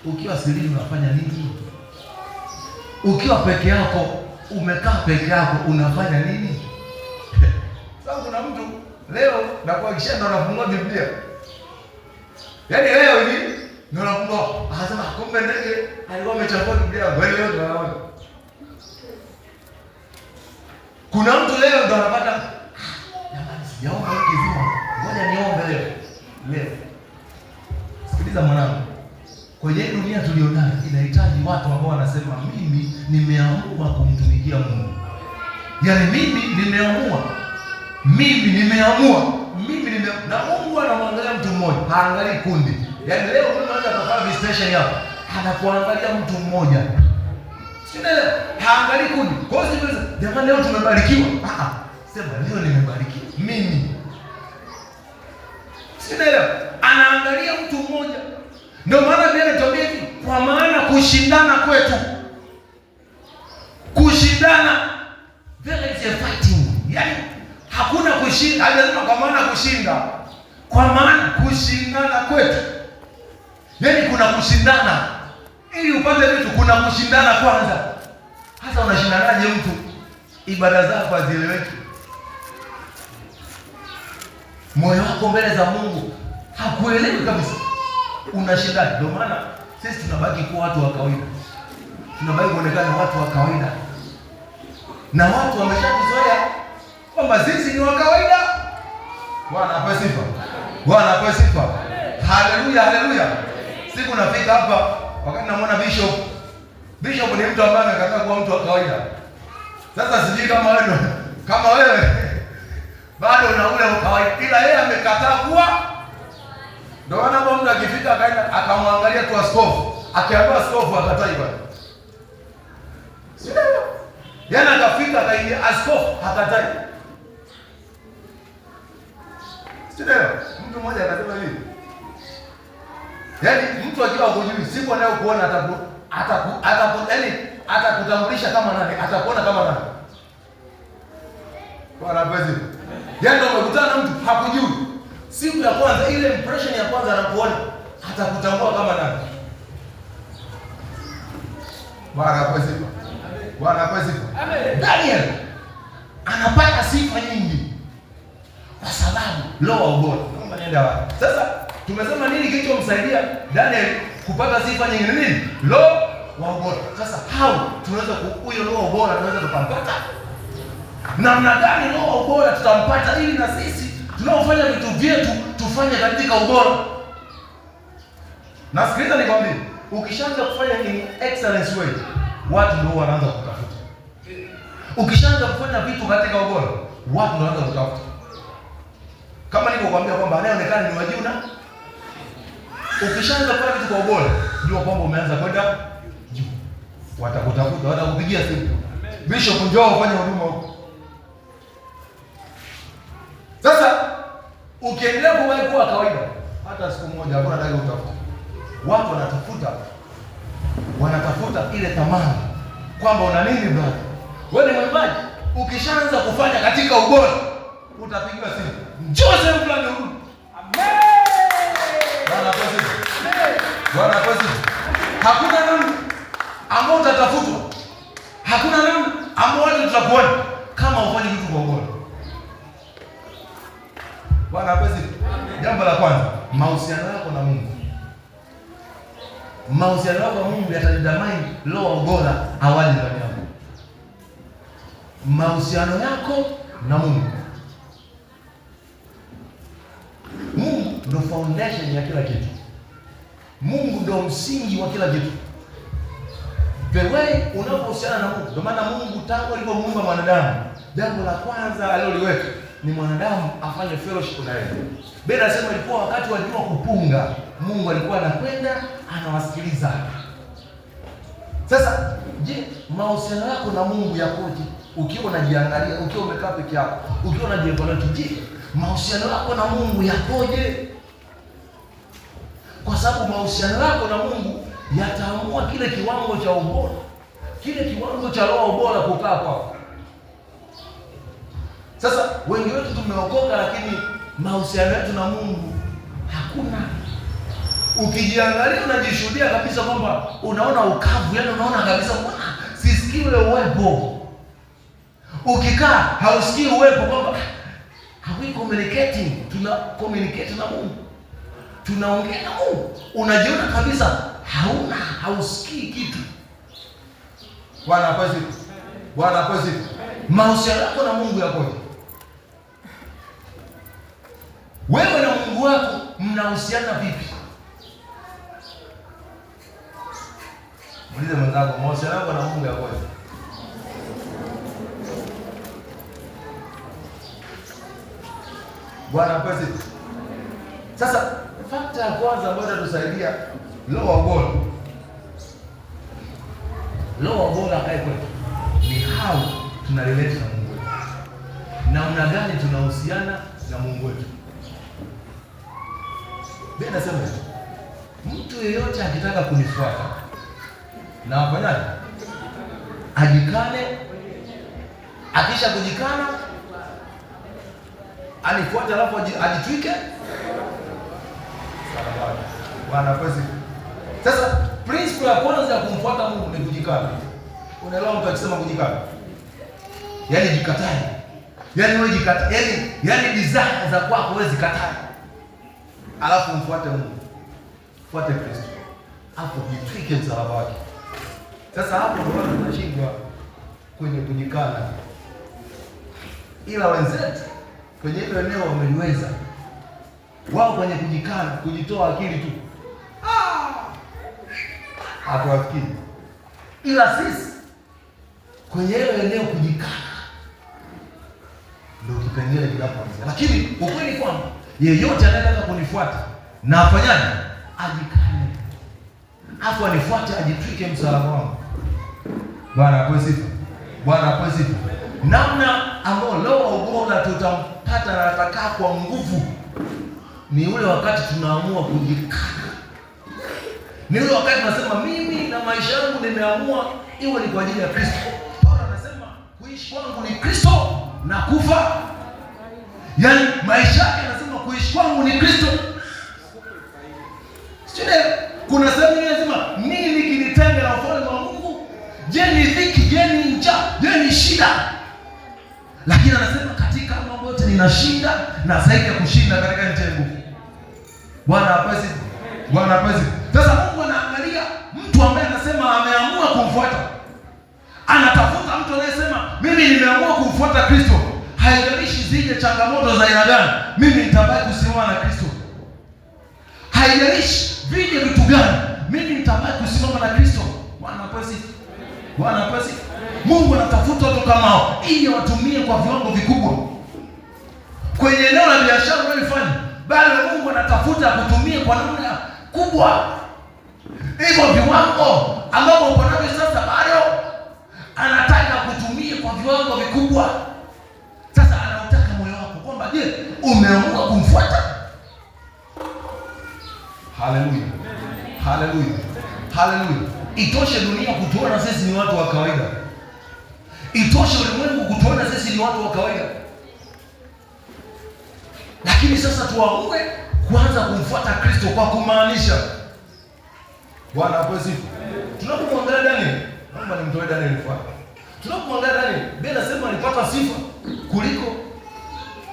ukiwa sirini unafanya nini? Ukiwa peke yako, umekaa peke yako unafanya nini? Sasa kuna mtu leo nakuhakikishia ndo anafungua Biblia. Yaani leo hivi ndo anafungua, anasema kumbe ndege alikuwa amechafua Biblia. Wewe leo ndo anaona. Kuna mtu leo ndo anapata, jamani, sijaomba wiki nzima, ngoja niombe leo. Leo. Sikiliza mwanangu. Kwenye dunia tulionayo inahitaji watu ambao wanasema mimi nimeamua kumtumikia Mungu. Yaani mimi nimeamua. Mimi nimeamua. Mimi nimeamua. Na Mungu anamwangalia mtu mmoja, haangalii kundi. Yaani leo mtu anaweza kufanya visitation hapa, anakuangalia mtu mmoja. Sio, haangalii kundi. Kwa hiyo sikiliza, jamani leo tumebarikiwa. Sema leo nimebarikiwa mimi. Sio, anaangalia mtu mmoja. Ndio maana Biblia inatuambia hivi, kwa maana kushindana kwetu, kushindana, there is a fighting. Yaani hakuna kushinda, hajasema kwa maana kushinda. Kwa maana kushindana kwetu. Yaani kuna kushindana. Ili upate vitu kuna kushindana kwanza. Hasa unashindanaje mtu ibada zako hazieleweki? Moyo wako mbele za Mungu hakuelewi kabisa. Unashindana. Ndio maana sisi tunabaki kuwa watu wa kawaida. Tunabaki kuonekana watu wa kawaida. Na watu wameshatuzoea kwamba sisi ni wa kawaida. Bwana apewe sifa. Bwana apewe sifa. Haleluya, haleluya. Siku nafika hapa wakati namuona Bishop. Bishop ni mtu ambaye amekataa kuwa mtu wa kawaida. Sasa sijui kama wewe kama wewe bado una ule kawaida, ila yeye amekataa kuwa. Ndio maana hapo mtu akifika akaenda akamwangalia tu askofu, akiambiwa askofu akatai bwana. Sio? Yaani akafika akaingia askofu hakatai. Sio? Mtu mmoja akasema hivi. Yaani mtu akiwa hakujui siku anayokuona ataku yaani atakutambulisha kama nani, atakuona kama nani. Bwana apewe sifa. Yaani ndio umekutana na mtu hakujui. Siku ya kwanza ile impression ya kwanza anakuona atakutambua kama nani. Bwana apewe sifa. Bwana apewe sifa. Amen. Daniel anapata sifa nyingi kwa sababu roho wa ubora. Naomba niende wapi? Sasa tumesema nini kilichomsaidia Daniel kupata sifa nyingi ni nini? Roho wa ubora. Sasa how tunaweza huyo roho wa ubora tunaweza tukampata? Namna gani roho wa ubora tutampata ili na sisi tunaofanya vitu vyetu tufanye katika ubora? Na sikiliza nikwambie, ukishaanza kufanya in excellence way, watu ndio wanaanza kutafuta. Ukishaanza kufanya vitu katika ubora, watu ndio wanaanza kutafuta. Kama nilivyokuambia kwamba anayeonekana ni wa juu, na ukishaanza kufanya vitu kwa ubora, jua kwamba umeanza kwenda juu. Watakutafuta, watakupigia simu. Bishop, njoo ufanye huduma huko. Sasa ukiendelea kubaki kuwa kawaida, hata siku moja hakuna atakaye kutafuta. Watu wanatafuta ile thamani kwamba una nini brother. Wewe ni mwimbaji, ukishaanza kufanya katika ubora utapigiwa simu, njoo sehemu fulani urudi. Amen. Bwana apewe sifa. Bwana apewe sifa. Hakuna namna ambao utatafutwa, hakuna namna ambao watu tutakuona kama ufanye kitu kwa ubora. Bwana apewe sifa. Jambo la kwanza, mahusiano yako na Mungu. Mahusiano yako na Mungu yatadetermine roho wa ubora awali ndani yako. Mahusiano yako na Mungu. Mungu ndo foundation ya kila kitu. Mungu ndo msingi wa kila kitu. The way unapohusiana na Mungu, ndio maana Mungu tangu alipomuumba mwanadamu, jambo la kwanza aliloliweka ni mwanadamu afanye fellowship na yeye. Biblia inasema ilikuwa wakati wa jua kupunga. Mungu alikuwa anakwenda anawasikiliza. Sasa je, mahusiano yako na Mungu yakoje? Ukiwa unajiangalia, ukiwa umekaa peke yako, ukiwa unajievaluate, je, mahusiano yako na Mungu yakoje? Kwa sababu mahusiano yako na Mungu yataamua kile kiwango cha ubora, kile kiwango cha roho bora kukaa kwako. Sasa wengi wetu tumeokoka, lakini mahusiano yetu na Mungu hakuna. Ukijiangalia unajishuhudia kabisa kwamba unaona ukavu, yani unaona kabisa mbona sisikii ule uwepo. Ukikaa hausikii uwepo kwamba are we communicating? Tuna communicate na Mungu, tunaongea na Mungu. Unajiona kabisa hauna, hausikii kitu. Bwana apewe sifa. Bwana apewe sifa. Mahusiano yako na Mungu yakoje? Wewe na Mungu wako mnahusiana vipi? Muulize mwenzako, mahusiano yako na Mungu yakoje? Bwana apewe sifa. Sasa factor ya kwanza ambayo itatusaidia roho wa ubora, roho wa ubora akae kwetu ni how tunarelate na Mungu wetu, namna gani tunahusiana na Mungu wetu. Biblia inasema hivi, mtu yeyote akitaka kunifuata na afanyaje? Ajikane. Akisha kujikana anifuate, alafu ajitwike. Bwana apewe sifa. Sasa principle ya kwanza ya kumfuata Mungu ni kujikana. Unaelewa mtu akisema kujikana? Yaani jikatae. Yaani wewe jikatae. Yaani desire za kwako wewe zikatae. Alafu mfuate Mungu. Fuate Kristo. Hapo jitwike msalaba wake. Sasa hapo ndio watu tunashindwa kwenye kujikana. Ila wenzetu kwenye hilo eneo wameliweza. Wao kwenye kujikana, kujitoa akili tu. Hatuwafikiri. Ila sisi kwenye hilo eneo kujikana ndio kipengele kinapoanzia. Lakini ukweli kwamba yeyote anayetaka kunifuata na afanyaje? Ajikane. Afu anifuate, ajitwike msalaba wangu. Bwana apewe sifa. Bwana apewe sifa. Namna ambayo roho wa ubora tutampata na atakaa kwa nguvu ni ule wakati tunaamua kujikana. Ni ule wakati tunasema mimi na maisha yangu nimeamua iwe ni kwa ajili ya Kristo. Paulo anasema kuishi kwangu ni Kristo na kufa. Yaani maisha yake anasema kuishi kwangu ni Kristo. Sio, kuna sehemu nyingine anasema nini kinitenga na ufalme wa Mungu? Je, ni dhiki? Je, ni njaa? Je, ni shida? Lakini anasema katika mambo yote ninashinda na zaidi ya kushinda katika nchi ya nguvu. Bwana apewe sifa. Bwana apewe sifa. Sasa Mungu anaangalia mtu ambaye anasema ameamua kumfuata. Anatafuta mtu anayesema mimi nimeamua kumfuata Kristo. Haijalishi zije changamoto za aina gani, mimi nitabaki kusimama na Kristo. Haijalishi vije vitu gani, mimi nitabaki kusimama na Kristo. Bwana apewe sifa. Bwana apewe sifa. Mungu anatafuta watu kama hao ili watumie kwa viwango vikubwa. Kwenye eneo la biashara unalofanya, bali Mungu anatafuta kutumie kwa namna kubwa. Hivyo viwango ambavyo uko navyo sasa bado anataka kutumie kwa viwango vikubwa. Sasa anautaka moyo wako kwamba je, umeamua kumfuata? Haleluya. Haleluya. Haleluya. Itoshe dunia kutuona sisi ni watu wa kawaida. Itoshe ulimwengu kutuona sisi ni watu wa kawaida. Lakini sasa tuamue kuanza kumfuata Kristo kwa kumaanisha. Bwana apewe sifa. Tunapomwangalia Daniel, naomba nimtoe Daniel mfano. Tunapomwangalia Daniel, Biblia inasema alipata sifa kuliko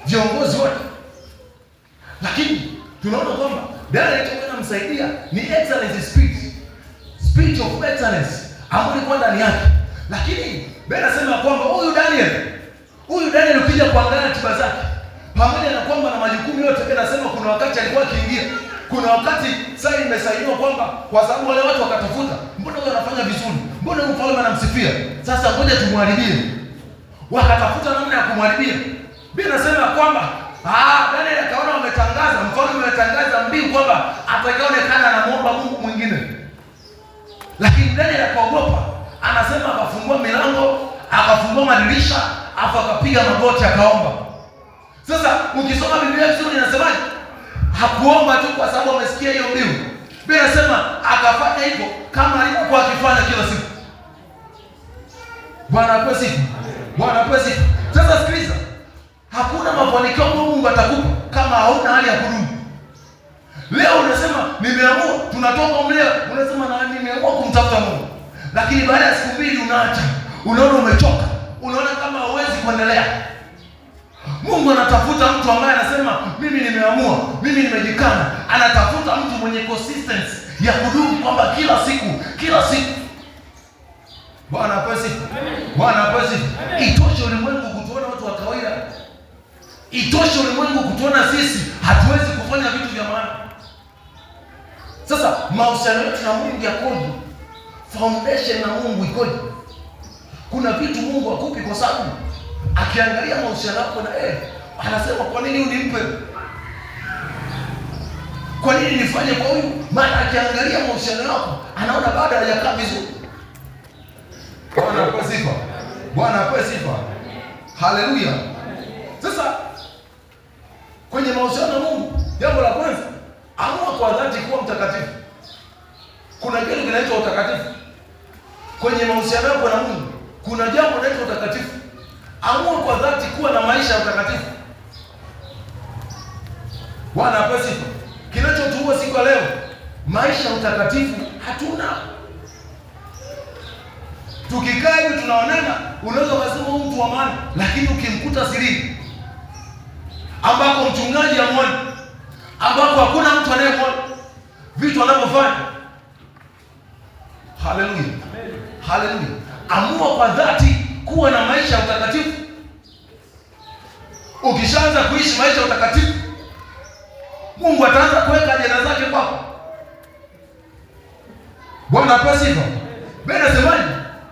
viongozi wote. Lakini tunaona kwamba Daniel alichokuwa anamsaidia ni excellence spirit. Spirit of excellence ambayo ilikuwa ndani yake. Lakini Biblia inasema kwamba huyu Daniel ukija kuangalia ratiba zake, pamoja na kwamba na majukumu yote, Biblia inasema kuna wakati alikuwa akiingia, kuna wakati saini imesainiwa kwamba kwa sababu wale watu wakatafuta, mbona huyu anafanya vizuri, mbona huyu mfalme anamsifia, sasa ngoja tumharibie. Wakatafuta namna ya kumharibia. Biblia inasema kwamba Daniel akaona wametangaza, mfalme ametangaza mbiu kwamba atakayeonekana anamuomba Mungu mwingine. Lakini Daniel akaogopa, anasema akafungua milango, akafungua madirisha, afu akapiga magoti akaomba. Sasa ukisoma Biblia vizuri inasemaje? Hakuomba tu kwa sababu amesikia hiyo mbiu. Biblia inasema akafanya hivyo kama alivyokuwa akifanya kila siku. Bwana apewe sifa. Bwana apewe sifa. Sasa sikiliza, hakuna mafanikio ambayo Mungu atakupa kama hauna hali ya kudumu. Leo unasema nimeamua, tunatoka mleo, unasema na nimeamua kumtafuta Mungu, lakini baada ya siku mbili unaacha, unaona umechoka, unaona kama hauwezi kuendelea. Mungu anatafuta mtu ambaye anasema mimi nimeamua, mimi nimejikana. Anatafuta mtu mwenye consistency ya kudumu, kwamba kila siku, kila siku. Bwana apewe sifa. Bwana apewe sifa. Itoshe ulimwengu kutuona watu wa kawaida. Itoshe ulimwengu kutuona sisi hatuwezi kufanya vitu vya maana. Sasa mahusiano yetu na Mungu yakoje? Foundation na Mungu ikoje? Kuna vitu Mungu hakupi kwa sababu akiangalia mahusiano yako na yeye anasema, kwa nini unimpe? Kwa nini nifanye kwa huyu? Maana akiangalia mahusiano yako anaona bado hajakaa vizuri. Bwana apewe sifa. Bwana apewe sifa. Haleluya. Sasa kwenye mahusiano na Mungu, jambo la kwanza, amua kwa dhati kuwa mtakatifu. Kuna kitu kinaitwa utakatifu kwenye mahusiano yako na Mungu. Kuna jambo linaloitwa utakatifu. Amua kwa dhati kuwa na maisha ya utakatifu. Bwana apewe sifa. Kinachotuua siku ya leo, maisha ya utakatifu hatuna. Tukikaa hivi tunaonana, unaweza ukasema huyu mtu wa maana, lakini ukimkuta sirini, ambako mchungaji hamuoni, ambako hakuna mtu anayemwona vitu anavyofanya. Haleluya, haleluya. Amua kwa dhati kuwa na maisha ya utakatifu. Ukishaanza kuishi maisha ya utakatifu, Mungu ataanza kuweka ajenda zake kwako. Bwana apewe sifa. Biblia inasemaje?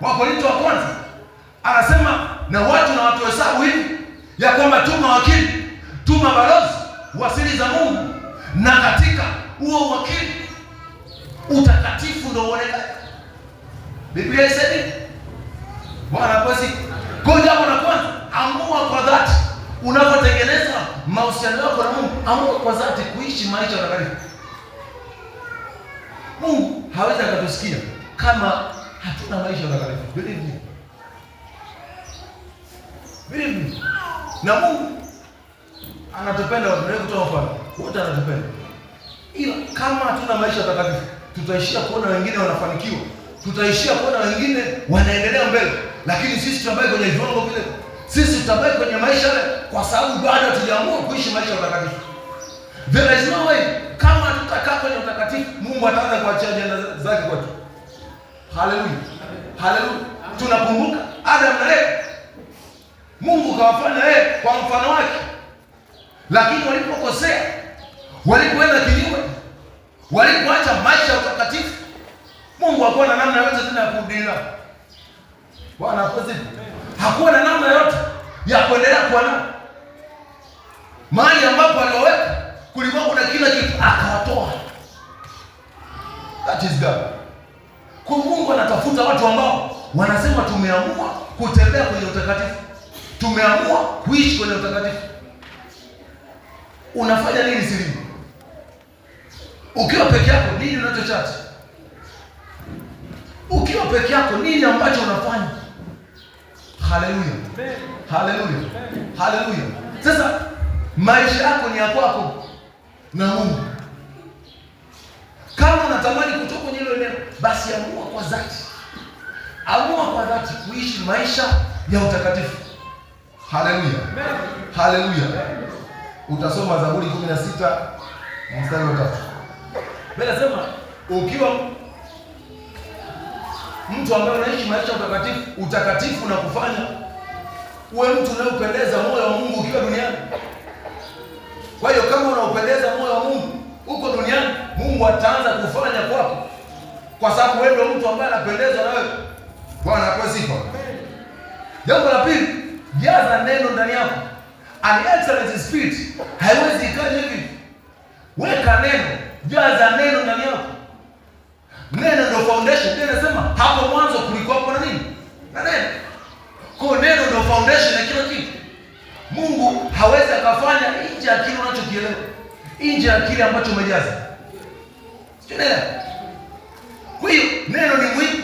Wakorintho wa kwanza anasema na watu na watu hesabu hivi ya kwamba tu mawakili, tu mabalozi wa siri za Mungu, na katika huo uwakili utakatifu ndio uonekane. Biblia inasema Bwana apewe sifa. Kwa jambo la kwanza, amua kwa dhati unapotengeneza mahusiano yako na Mungu, amua kwa dhati kuishi maisha matakatifu. Mungu hawezi akatusikia kama hatuna maisha matakatifu. Believe me. Believe me. Na Mungu anatupenda, watu kutoa mfano. Wote anatupenda. Ila kama hatuna maisha matakatifu, tutaishia kuona wengine wanafanikiwa. Tutaishia kuona wengine wanaendelea mbele, lakini sisi tutabaki kwenye viwango vile. Sisi tutabaki kwenye maisha yale kwa sababu bado hatujaamua kuishi maisha matakatifu. There is no way kama tutakaa kwenye utakatifu, Mungu ataanza kuachia ajenda zake kwetu. Haleluya. Haleluya. Tunakumbuka Adam na Eva. Mungu kawafanya yeye kwa mfano wake. Lakini walipokosea, walipoenda kinyume, walipoacha maisha ya utakatifu, Mungu hakuwa na namna yoyote tena ya kurudi nao. Bwana apewe sifa. Hakuwa na namna yoyote ya kuendelea kuwa nao. Mahali ambapo aliwaweka kulikuwa kuna kila kitu, akawatoa. That is God. Kwa Mungu anatafuta watu ambao wanasema tumeamua kutembea kwenye utakatifu, tumeamua kuishi kwenye utakatifu. Unafanya nini sirini? Ukiwa peke yako nini unachochati? Ukiwa peke yako nini ambacho unafanya? Haleluya, haleluya, haleluya. Sasa maisha yako ni ya kwako na Mungu. Kama unatamani kutoka kwenye hilo eneo, basi amua kwa dhati, amua kwa dhati kuishi maisha ya utakatifu. Haleluya, haleluya. Utasoma Zaburi 16 mstari wa 3. Biblia inasema ukiwa mtu ambaye unaishi maisha ya utakatifu, utakatifu na kufanya uwe mtu unayopendeza moyo wa Mungu ukiwa duniani. Kwa hiyo kama unaupendeza moyo wa Mungu uko duniani, Mungu ataanza kufanya kwako, kwa sababu wewe ndio mtu ambaye anapendezwa na wewe. Bwana apewe sifa. Jambo la pili, jaza neno ndani yako. An excellent spirit haiwezi ikaja hivi. Weka neno, jaza neno ndani yako. Neno ndio foundation. Neno nasema hapo mwanzo kulikuwa na nini? Na neno. Kwa neno ndio foundation ya kila kitu. Mungu hawezi akafanya nje ya kile unachokielewa, nje ya kile ambacho umejaza. Sio neno. Kwa hiyo neno ni muhimu.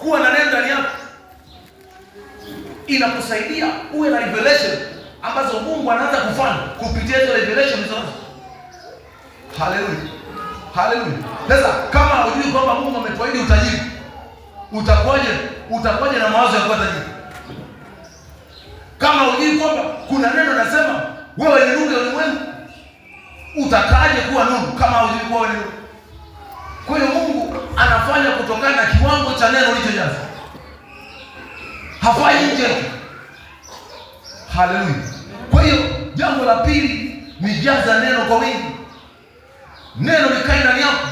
Kuwa na neno ndani yako inakusaidia uwe na revelation ambazo Mungu anaanza kufanya kupitia hizo revelation hizo. Haleluya. Haleluya. Sasa kama hujui kwamba Mungu ametuahidi utajiri, utakuwaje na mawazo ya kuwa tajiri? Kama hujui kwamba kuna neno nasema wewe ni nuru ya ulimwengu, utakaje kuwa nuru kama hujui kuwa wewe ni nuru? Kwa hiyo Mungu anafanya kutokana na kiwango cha neno ulichojaza. Hafanyi nje. Haleluya. Kwa hiyo jambo la pili ni jaza neno kwa wingi. Neno likae ndani yako.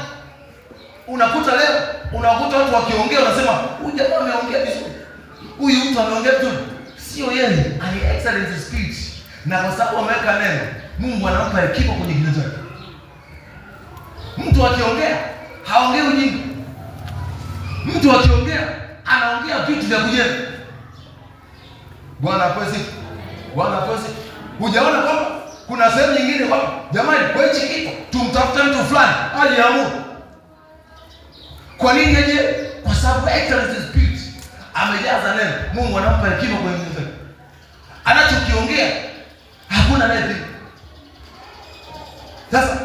Unakuta leo unakuta watu wakiongea wanasema huyu jamaa ameongea vizuri, huyu mtu ameongea vizuri. Sio yeye, ani excellent speech. Na kwa sababu ameweka neno, Mungu anampa hekima kwenye kinywa chake. Mtu akiongea haongei ujinga. Mtu akiongea anaongea vitu vya kujenga. Bwana apewe sifa. Bwana apewe sifa. Hujaona kwamba kuna sehemu nyingine kwamba jamani, kwa hichi kitu tumtafute mtu fulani aje amue. Kwa nini aje? Kwa sababu excellent spirit amejaza neno. Mungu anampa hekima kwenye kinywa chake. Anachokiongea hakuna anayepinga. Sasa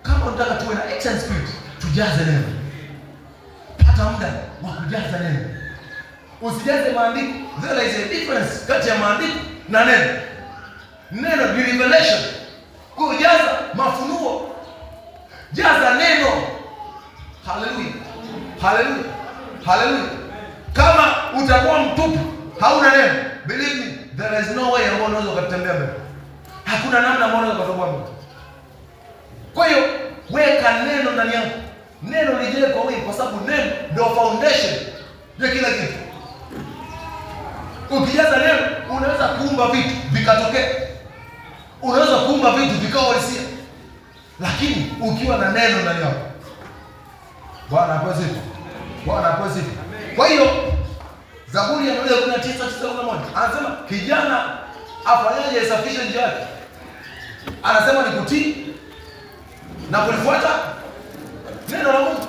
kama unataka tuwe na excellent spirit, tujaze neno. Pata muda wa kujaza neno. Usijaze maandiko. There is a difference kati ya maandiko na neno. Neno ni revelation. Kujaza mafunuo. Jaza neno. Haleluya. Haleluya. Haleluya. Kama utakuwa mtupu, hauna neno, believe me, there is no way ambayo unaweza ukatembea mbele. Hakuna namna ambayo unaweza ukatoboa mbele. Kwa hiyo weka neno ndani yako. Neno lijee kwa wingi, kwa sababu neno ndio foundation ya kila kitu. Ukijaza neno unaweza kuumba vitu vikatokea. Unaweza kuumba vitu vikawa halisia. Lakini ukiwa na neno ndani yako. Bwana apewe sifa. Bwana apewe sifa. Kwa hiyo Zaburi ya 119:9-11 anasema kijana afanyaje asafishe njia yake? Anasema ni kutii na kulifuata neno la Mungu.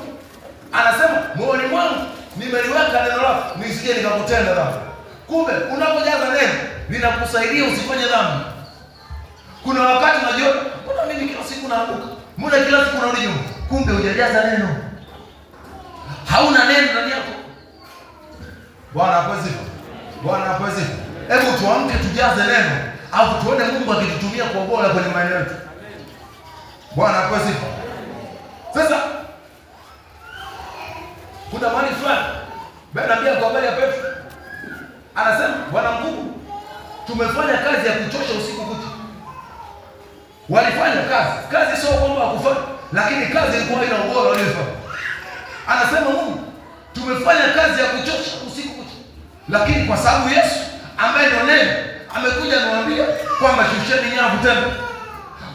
Anasema moyoni mwangu nimeliweka neno lako nisije nikakutenda dhambi. Kumbe unapojaza neno linakusaidia usifanye dhambi. Kuna wakati unajiona, mbona mimi kila siku naanguka? Mbona kila siku narudi nyuma? Kumbe hujajaza neno. Hauna neno ndani yako. Bwana apewe sifa. Bwana apewe sifa. Hebu tuamke tujaze neno, au tuone Mungu akitutumia kwa ubora kwenye maeneo yetu. Bwana apewe sifa. Sasa kuna mahali fulani Bwana anambia kwa habari ya Petro. Anasema Bwana mkuu, tumefanya kazi ya kuchosha usiku kucha. Walifanya kazi. Kazi sio kwamba hakufanya, lakini kazi ilikuwa haina ubora waliofanya. Anasema Mungu, tumefanya kazi ya kuchosha usiku kucha. Lakini kwa sababu Yesu ambaye ndio neno amekuja amewaambia kwamba shusheni nyavu tena.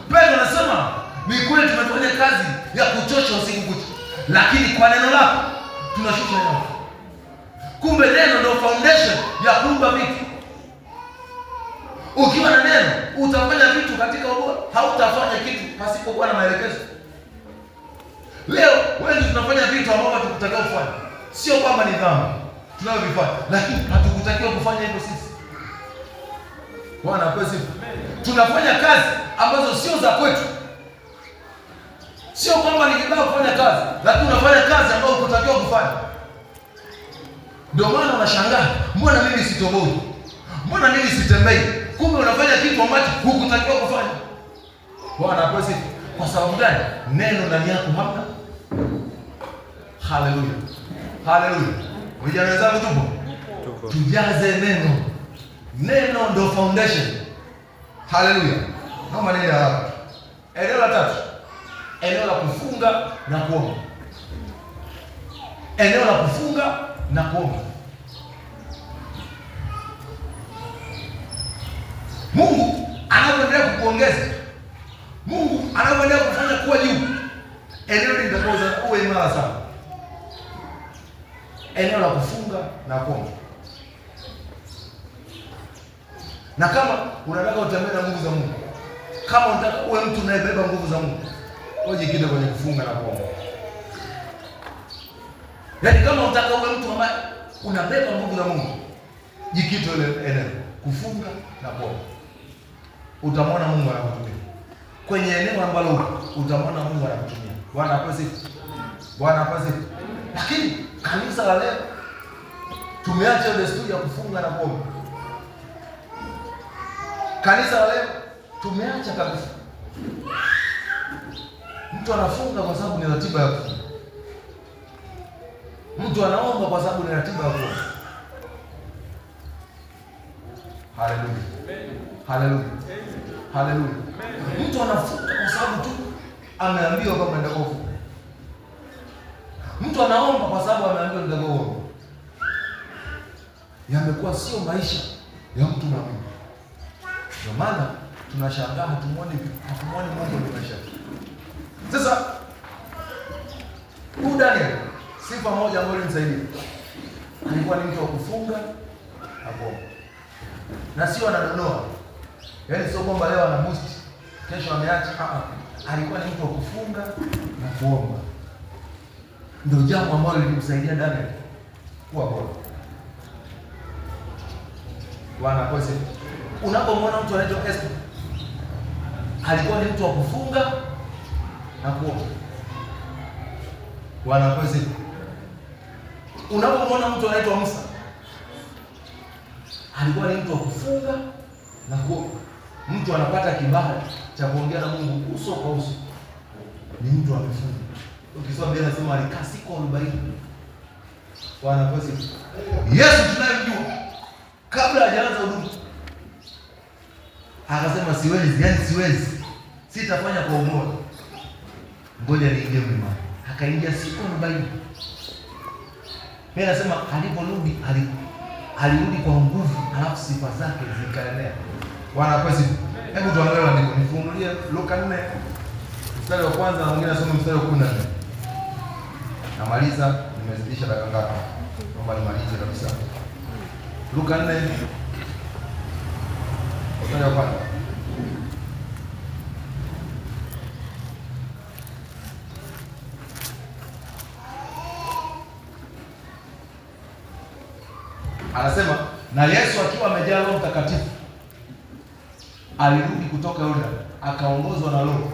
Petro anasema ni kweli tumefanya kazi ya kuchosha usiku kucha, lakini kwa neno lako tunashusha nyavu. Kumbe neno ndio foundation ya kuumba vitu. Ukiwa na neno utafanya vitu katika ubora, hautafanya kitu pasipokuwa na maelekezo. Leo wengi tunafanya vitu ambavyo hatukutakiwa kufanya. Sio kwamba ni dhambi tunavyovifanya, lakini hatukutakiwa kufanya hivyo sisi. Bwana apewe sifa. Tunafanya kazi ambazo sio za kwetu. Sio kwamba ni vibaya kufanya kazi, lakini unafanya kazi ambayo hukutakiwa kufanya. Ndio maana unashangaa, mbona mimi sitoboi? Mbona mimi sitembei? Kumbe unafanya kitu ambacho hukutakiwa kufanya. Bwana apewe sifa. Kwa sababu gani? Neno ndani yako hamna. Haleluya. Haleluya. Vijana wenzangu tupo? Tujaze neno. Neno ndio foundation. Haleluya. Naomba nini hapa? Eneo la tatu. Eneo la kufunga na kuomba. Eneo la kufunga na kuomba. Mungu kuongeza, Mungu anapoendelea kufanya kuwa juu, eneo litakuwa uwe imara sana, eneo la kufunga na kuomba. Na kama unataka utembee na nguvu za Mungu, kama unataka uwe mtu unayebeba nguvu za Mungu, ujikite kwenye kufunga na kuomba. Yaani kama unataka uwe mtu ambaye unabeba nguvu za Mungu, jikite ile eneo kufunga na kuomba. Utamwona Mungu anakutumia kwenye eneo ambalo utamwona Mungu anakutumia. Bwana apewe sifa. Bwana apewe sifa. Lakini kanisa la leo tumeacha desturi ya kufunga na kuomba. Kanisa la leo tumeacha kabisa. Mtu anafunga kwa sababu ni ratiba ya kufunga. Mtu anaomba kwa sababu ni ratiba ya kuomba. Haleluya. Haleluya. Haleluya. Mtu anafunga kwa sababu tu ameambiwa kwamba ndio kufunga. Mtu anaomba kwa sababu ameambiwa ndio kuomba. Yamekuwa sio maisha ya mtu mwamini. Ndio maana tunashangaa hatumuoni Mungu kwenye maisha. Sasa huyu Daniel, sifa moja ambayo ilimsaidia, alikuwa ni mtu wa kufunga na kuomba. Na sio anadonoa. Yaani sio kwamba leo ana boost, kesho ameacha. Alikuwa ni mtu wa kufunga na kuomba. Ndio jambo ambalo lilimsaidia Daniel kuwa bora. Bwana apewe sifa. Unapomwona mtu anaitwa Esther, alikuwa ni mtu wa kufunga na kuomba. Bwana apewe sifa. Unapomwona mtu anaitwa Musa, alikuwa ni mtu wa kufunga na kuomba. Mtu anapata kibali cha kuongea na Mungu uso kwa uso, ni mtu amefunga. Ukisoma Biblia inasema alikaa siku 40. Bwana apewe sifa. Yesu tunayemjua kabla hajaanza huduma akasema siwezi, yani siwezi, sitafanya kwa ubora, ngoja niingie mlimani. Akaingia siku 40. Mimi nasema aliporudi alirudi kwa nguvu, alafu sifa zake zikaenea. Bwana apewe sifa. Hebu tuangalie andiko, nifungulie Luka 4 mstari wa kwanza na mwingine asome mstari wa 14. Namaliza, nimezidisha dakika ngapi? Naomba nimalize kabisa. Luka 4 mstari wa kwanza. Anasema na Yesu akiwa amejaa Roho Mtakatifu alirudi kutoka Yordani akaongozwa na Roho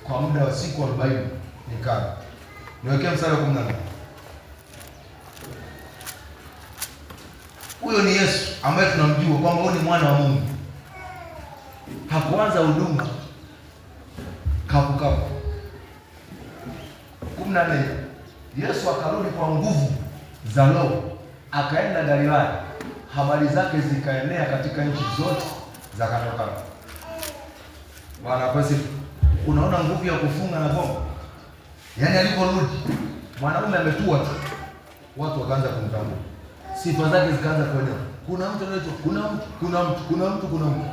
kwa muda wa siku 40 nyikani. Niwekee mstari wa 14. Huyo ni Yesu ambaye tunamjua kwamba huyu ni mwana wa Mungu. Hakuanza huduma kapu kapu. 14. Yesu akarudi kwa nguvu za Roho akaenda Galilaya, habari zake zikaenea katika nchi zote za kando kando. Bwana apewe sifa. Unaona nguvu ya kufunga na kuomba. Yaani aliporudi mwanaume ametua tu, watu wakaanza kumtambua, sifa zake zikaanza kuenea. Kuna mtu anaitwa, kuna mtu, kuna mtu, kuna mtu, kuna mtu.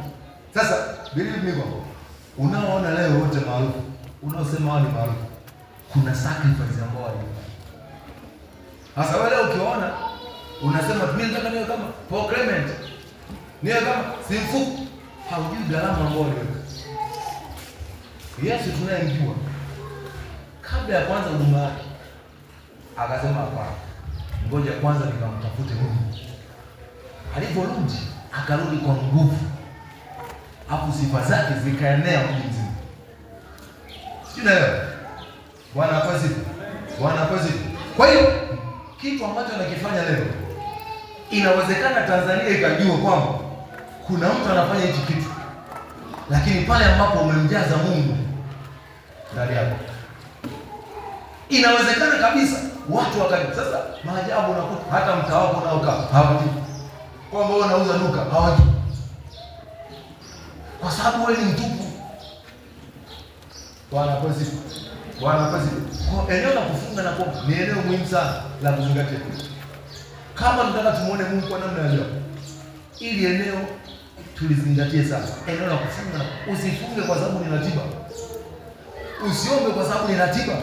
Sasa believe me kwamba unaoona leo wote maarufu, unaosema wao ni maarufu, kuna sacrifice ambao walifanya. Sasa wewe leo ukiona unasema mimi nataka niwe kama Paul Clement, niwe kama Simfuku, haujui gharama ambayo waliweka. Yesu tunayemjua kabla ya kuanza huduma yake akasema hapana, ngoja kwanza nikamtafute Mungu. Aliporudi akarudi kwa nguvu, hapo sifa zake zikaenea mji mzima. Sijui naelewa. Bwana apewe sifa. Bwana apewe sifa. Kwa hiyo kitu ambacho anakifanya leo, inawezekana Tanzania ikajua kwamba kuna mtu anafanya hichi kitu, lakini pale ambapo umemjaza Mungu ndani yako, inawezekana kabisa watu wakajua. Sasa maajabu, unakuta hata mtaa wako unaokaa hawajui kwamba wewe unauza duka, hawajui, kwa sababu wewe ni mtupu. Bwana apewe sifa. Bwana apewe sifa. Kwa eneo la kufunga na kuomba ni eneo muhimu sana la kuzingatia. Kama tunataka tumuone Mungu kwa namna ya ajabu, ili eneo tulizingatie sana. Eneo la kufunga, usifunge kwa sababu ni ratiba. Usiombe kwa sababu ni ratiba.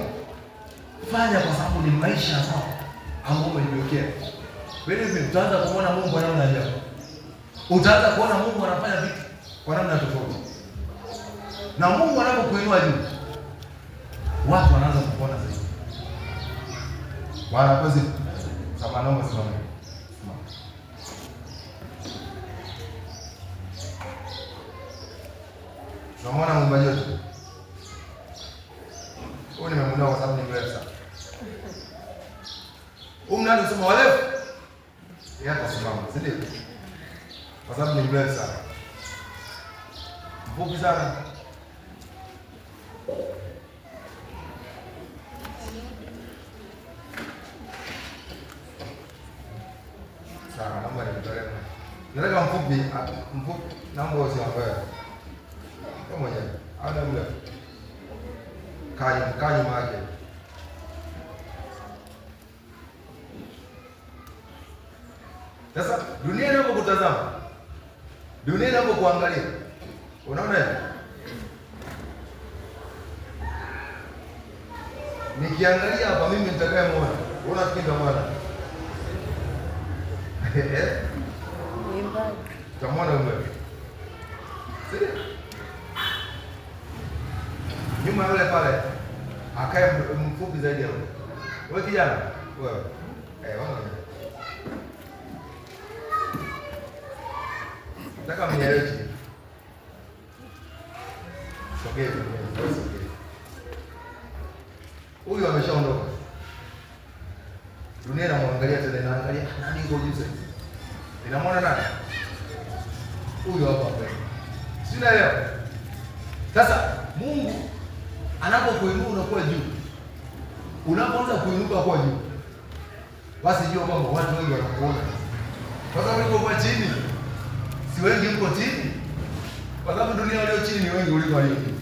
Fanya kwa sababu ni maisha yako ambayo umejiwekea. Believe me, utaanza kuona Mungu anaona ajabu. Utaanza kuona Mungu anafanya vitu kwa namna tofauti. Na Mungu anapokuinua juu, watu wanaanza kukuona zaidi. Bwana kozi sama naomba simama. Simama. Tunamwona mwimbaji wetu. Huyu nimemwona kwa sababu ni mrefu sana. Huyu mnani usema warefu? Yeye atasimama, si ndio? Kwa sababu ni mrefu sana. Mfupi sana. Sawa, naomba nimtolee. Nataka mfupi, mfupi, naomba usiangalie. Kama mwenyewe, ana mrefu. Kaa nyuma yake. Sasa dunia inapokutazama, dunia inapokuangalia, unaona hivi? Nikiangalia hapa mimi nitakayemwona, wewe unafikiri nitamwona? Mwimbaji. Utamwona wewe. Si? Nyuma yule pale akae mfupi zaidi hapo. Wewe kijana, wewe. Wewe. Nataka mnielewe. Sogea, sogea. Huyu ameshaondoka. Dunia inamwangalia tena, inaangalia nani yuko juu zaidi. Inamwona nani? Huyu hapa mbele. Si unaelewa? Sasa Mungu anapokuinua unakuwa juu. Unapoanza kuinuka kwa juu, basi jua kwamba watu wengi wanakuona. Kwa sababu uko kwa chini. Si wengi mko chini? Kwa sababu dunia walio chini ni wengi kuliko walio juu.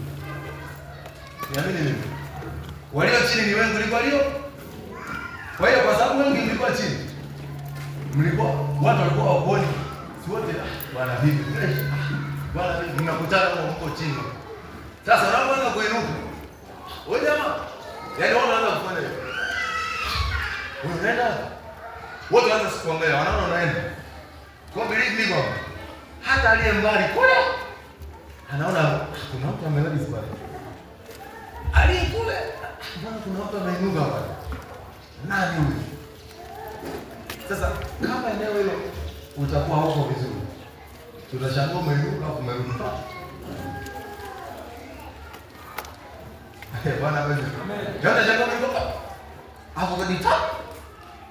Niamini mimi. Walio chini ni wengi kuliko walio. Kwa hiyo kwa sababu wengi mlikuwa chini, mlikuwa watu walikuwa hawakuoni. Si wote bwana vipi? Bwana vipi? Mnakutana huko mko chini. Sasa unapoanza kuinuka, wewe jamaa, yaani wao wanaanza kufanya hivi. Wewe unaenda? Wote wanaanza kuangalia, wanaona unaenda. Kwa believe me kwamba hata aliye mbali kule anaona kuna mtu amerudi pale. Aliye kule, mbona kuna mtu ameinuka pale? Nani huyu? Sasa kama eneo hilo utakuwa huko vizuri, tutashangaa umeinuka au umerudi. Bwana wewe. Jana shangaa umeinuka. Hapo kwa nita.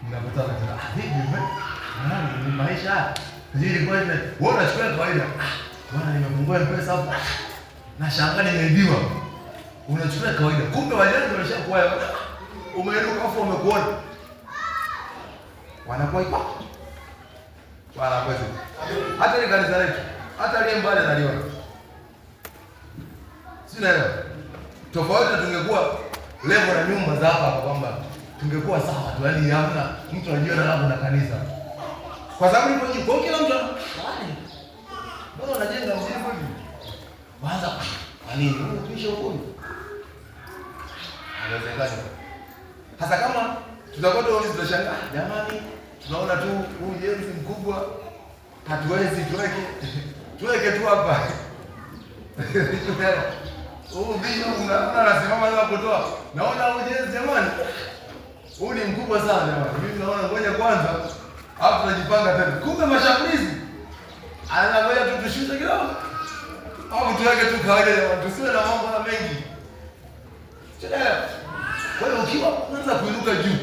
Mnakutana tena. Vipi wewe? Nani ni maisha? Zili kwa ile. Wewe unachukua kawaida. Bwana nimefungua M-Pesa hapo. Nashangaa nimeibiwa. Unachukua kawaida. Kumbe wajanja walishakuwa umeinuka afu wamekuona. Wanakuwa ipo. Wala kwezi. Hata ile kanisa letu, hata aliye mbali analiona. Si unaelewa? Tofauti tungekuwa level na nyumba za hapa kwamba tungekuwa sawa tu, yaani hamna mtu anajiona hapo na kanisa. Kwa sababu ipo juu, kwa kila mtu wale. Mbona wanajenga mjini hivi? Waanza kwa nini? Wewe upisha huko. Haiwezekani. Hasa kama tutakuwa tu tunashangaa, jamani, tunaona tu huu ujenzi mkubwa hatuwezi tuweke tu hapa. Huu bisho unasimama na kutoa. Naona ujenzi jamani. Huu ni mkubwa sana jamani. Mimi naona ngoja kwanza hapo tunajipanga tena. Kumbe mashambulizi. Anangoja tu tushushe kidogo. Au tuweke tu kawaida jamani, tusiwe na mambo mengi. Chelewa. Kwa hiyo ukiwa unaanza kuinuka juu,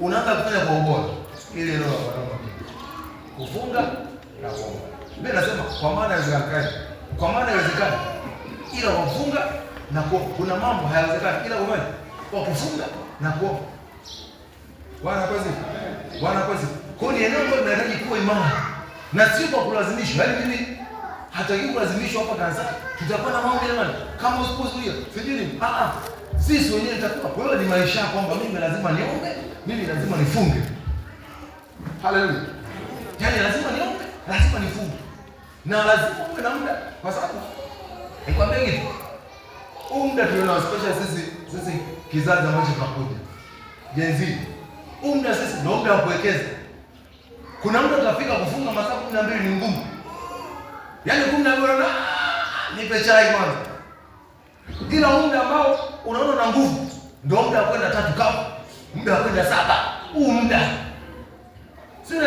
unaanza kufanya kwa ubora ile roho ya Bwana. Kufunga na kuomba. Mimi nasema kwa maana haiwezekani. Kwa maana haiwezekani. Ila kwa kufunga na kuomba. Kuna mambo hayawezekani ila kwa kufunga na kuomba. Bwana kwezi. Bwana kwezi. Kwa hiyo ni eneo ambalo linahitaji kuwa imara. Na sio kwa kulazimishwa. Yaani mimi hataki kulazimishwa hapa kanisani. Tutakuwa na maombi jamani. Kama usipozuia, sijui nini. Sisi wenyewe tutakuwa. Kwa hiyo ni maisha kwamba mimi lazima niombe, mimi lazima nifunge. Haleluya. Yaani lazima niombe, lazima nifunge. Na lazima uwe na muda, kwa sababu nikwambie kitu, huu muda tulionao, especially sisi kizazi ambacho tunakuja Gen Z, huu muda sisi ndio muda wa kuwekeza. Kuna muda utafika kufunga masaa 12 ni ngumu. Yaani 12 unaona nipe chai kwanza. Ila muda ambao unaona una nguvu ndio muda wa kwenda 3 kapu, muda wa kwenda 7. Huu muda. Sio?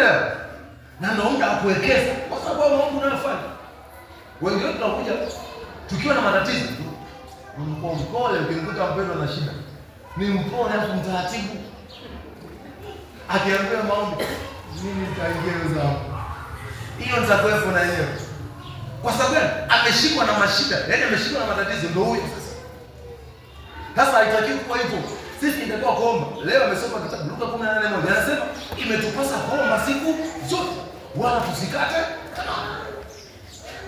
Na ndio muda wa kuwekeza, kwa sababu mambo unayofanya. Wengi wetu tunakuja tukiwa na matatizo. Unakuwa mpole, ukimkuta mpendwa na shida. Ni mpole afu mtaratibu. Akiambiwa maombi, mimi nitaingia hiyo zamu. Hiyo nitakuwepo na yeye. Kwa sababu gani? Ameshikwa na mashida, yaani ameshikwa na matatizo, ndio huyo sasa. Sasa haitakiwi kuwa hivyo. Sisi inatakiwa kuomba. Leo amesoma kitabu Luka 18:1. Anasema imetupasa kuomba siku zote, wala tusikate tamaa.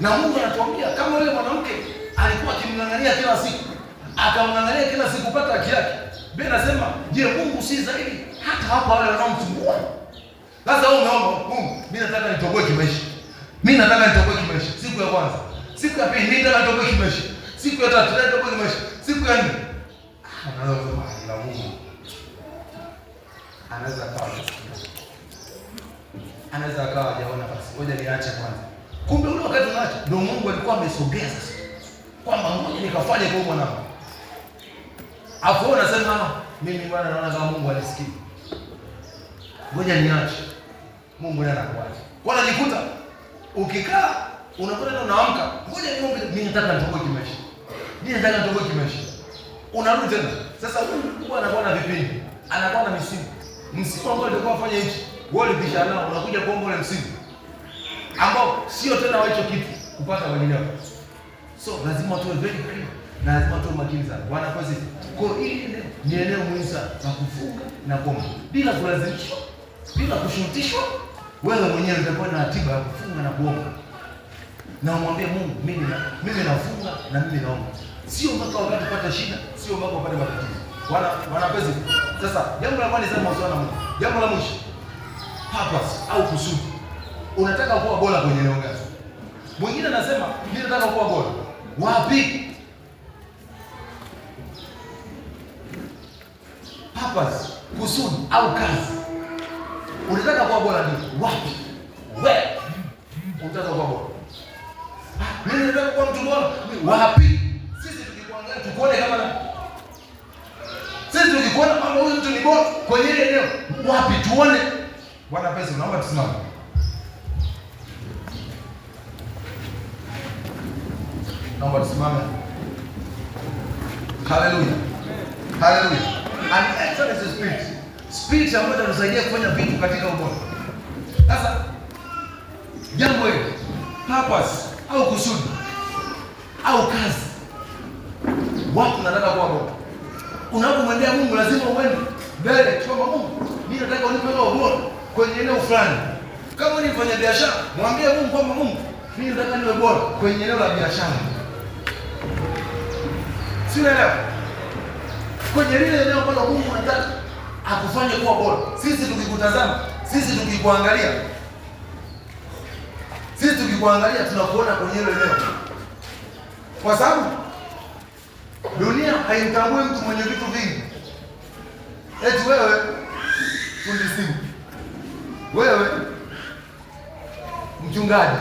Na Mungu anatuambia kama yule mwanamke alikuwa akimng'ang'ania kila siku, akamng'ang'ania kila siku kupata haki yake. Biblia inasema, je, Mungu si zaidi hata hapo wale wanaomsumbua? Sasa wewe umeomba, Mungu, mimi nataka nitoboe kimaisha. Mimi nataka nitoboe kimaisha. Siku ya kwanza, siku ya pili, mimi nataka nitoboe kimaisha. Siku ya tatu, nataka nitoboe kimaisha. Siku ya nne, anaweza kusema ila Mungu anaweza akawa hajasikia. Anaweza akawa hajaona, basi ngoja niache kwanza. Kumbe ule wakati unaacha ndio Mungu alikuwa amesogea sasa, kwamba ngoja nikafanye kwa mwanangu. Afu wewe unasema mimi bwana naona kama Mungu alisikia, ngoja niache. Mungu naye anakuacha. Kwa unajikuta ukikaa unakuta tena unaamka, ngoja niombe, mimi nataka nitoboe kimaisha. Mimi nataka nitoboe kimaisha. Unarudi tena. Sasa huyu anakuwa na vipindi, anakuwa na misimu. Msimu ambao alikuwa afanya hichi, wewe ulibishana nao, unakuja kuomba ule msimu ambao sio tena wa hicho kitu kupata kwa ajili yako. So lazima tuwe very clear na lazima tuwe makini sana. Bwana kwa sisi. Kwa hiyo hili ni eneo muhimu sana la kufunga na kuomba bila kulazimishwa, bila kushurutishwa. Wewe mwenyewe utakuwa na ratiba ya kufunga na kuomba. Na umwambie Mungu, mimi nafunga na mimi naomba. Sio mpaka wakati upate shida, sio mpaka upate matatizo. Bwana pesa. Sasa jambo la kwanza ni mahusiano na Mungu. Jambo la mwisho, purpose au kusudi. Unataka kuwa bora kwenye eneo gani? Mwingine anasema mimi nataka kuwa bora. Wapi? Purpose, kusudi au kazi. Unataka kuwa bora ndio wapi? Wewe unataka kuwa bora. Mimi nataka kuwa mtu bora. Wapi? Sisi tukikuangalia tukuone kama na sisi tukikuona kama huyu mtu ni bora kwenye ile eneo, wapi tuone? Bwana pesa, naomba tusimame. Naomba tusimame. Hallelujah. Hallelujah. An excellent spirit. Spirit ambayo itatusaidia kufanya vitu katika ubora. Sasa jambo hili, purpose au kusudi au kazi. Watu wanataka kuwa bora. Unapomwendea Mungu lazima uende mbele kwamba Mungu, mimi nataka unipe ubora kwenye eneo fulani. Kama ni mfanya biashara, mwambie Mungu kwamba Mungu, mimi nataka niwe bora kwenye eneo la biashara. Si unaelewa? Kwenye lile eneo ambalo Mungu anataka akufanye kuwa bora. Sisi tukikutazama, sisi tukikuangalia, sisi tukikuangalia tunakuona kwenye hilo eneo. Kwa sababu dunia haimtambui mtu mwenye vitu vingi. Eti wewe fundi simu, wewe mchungaji,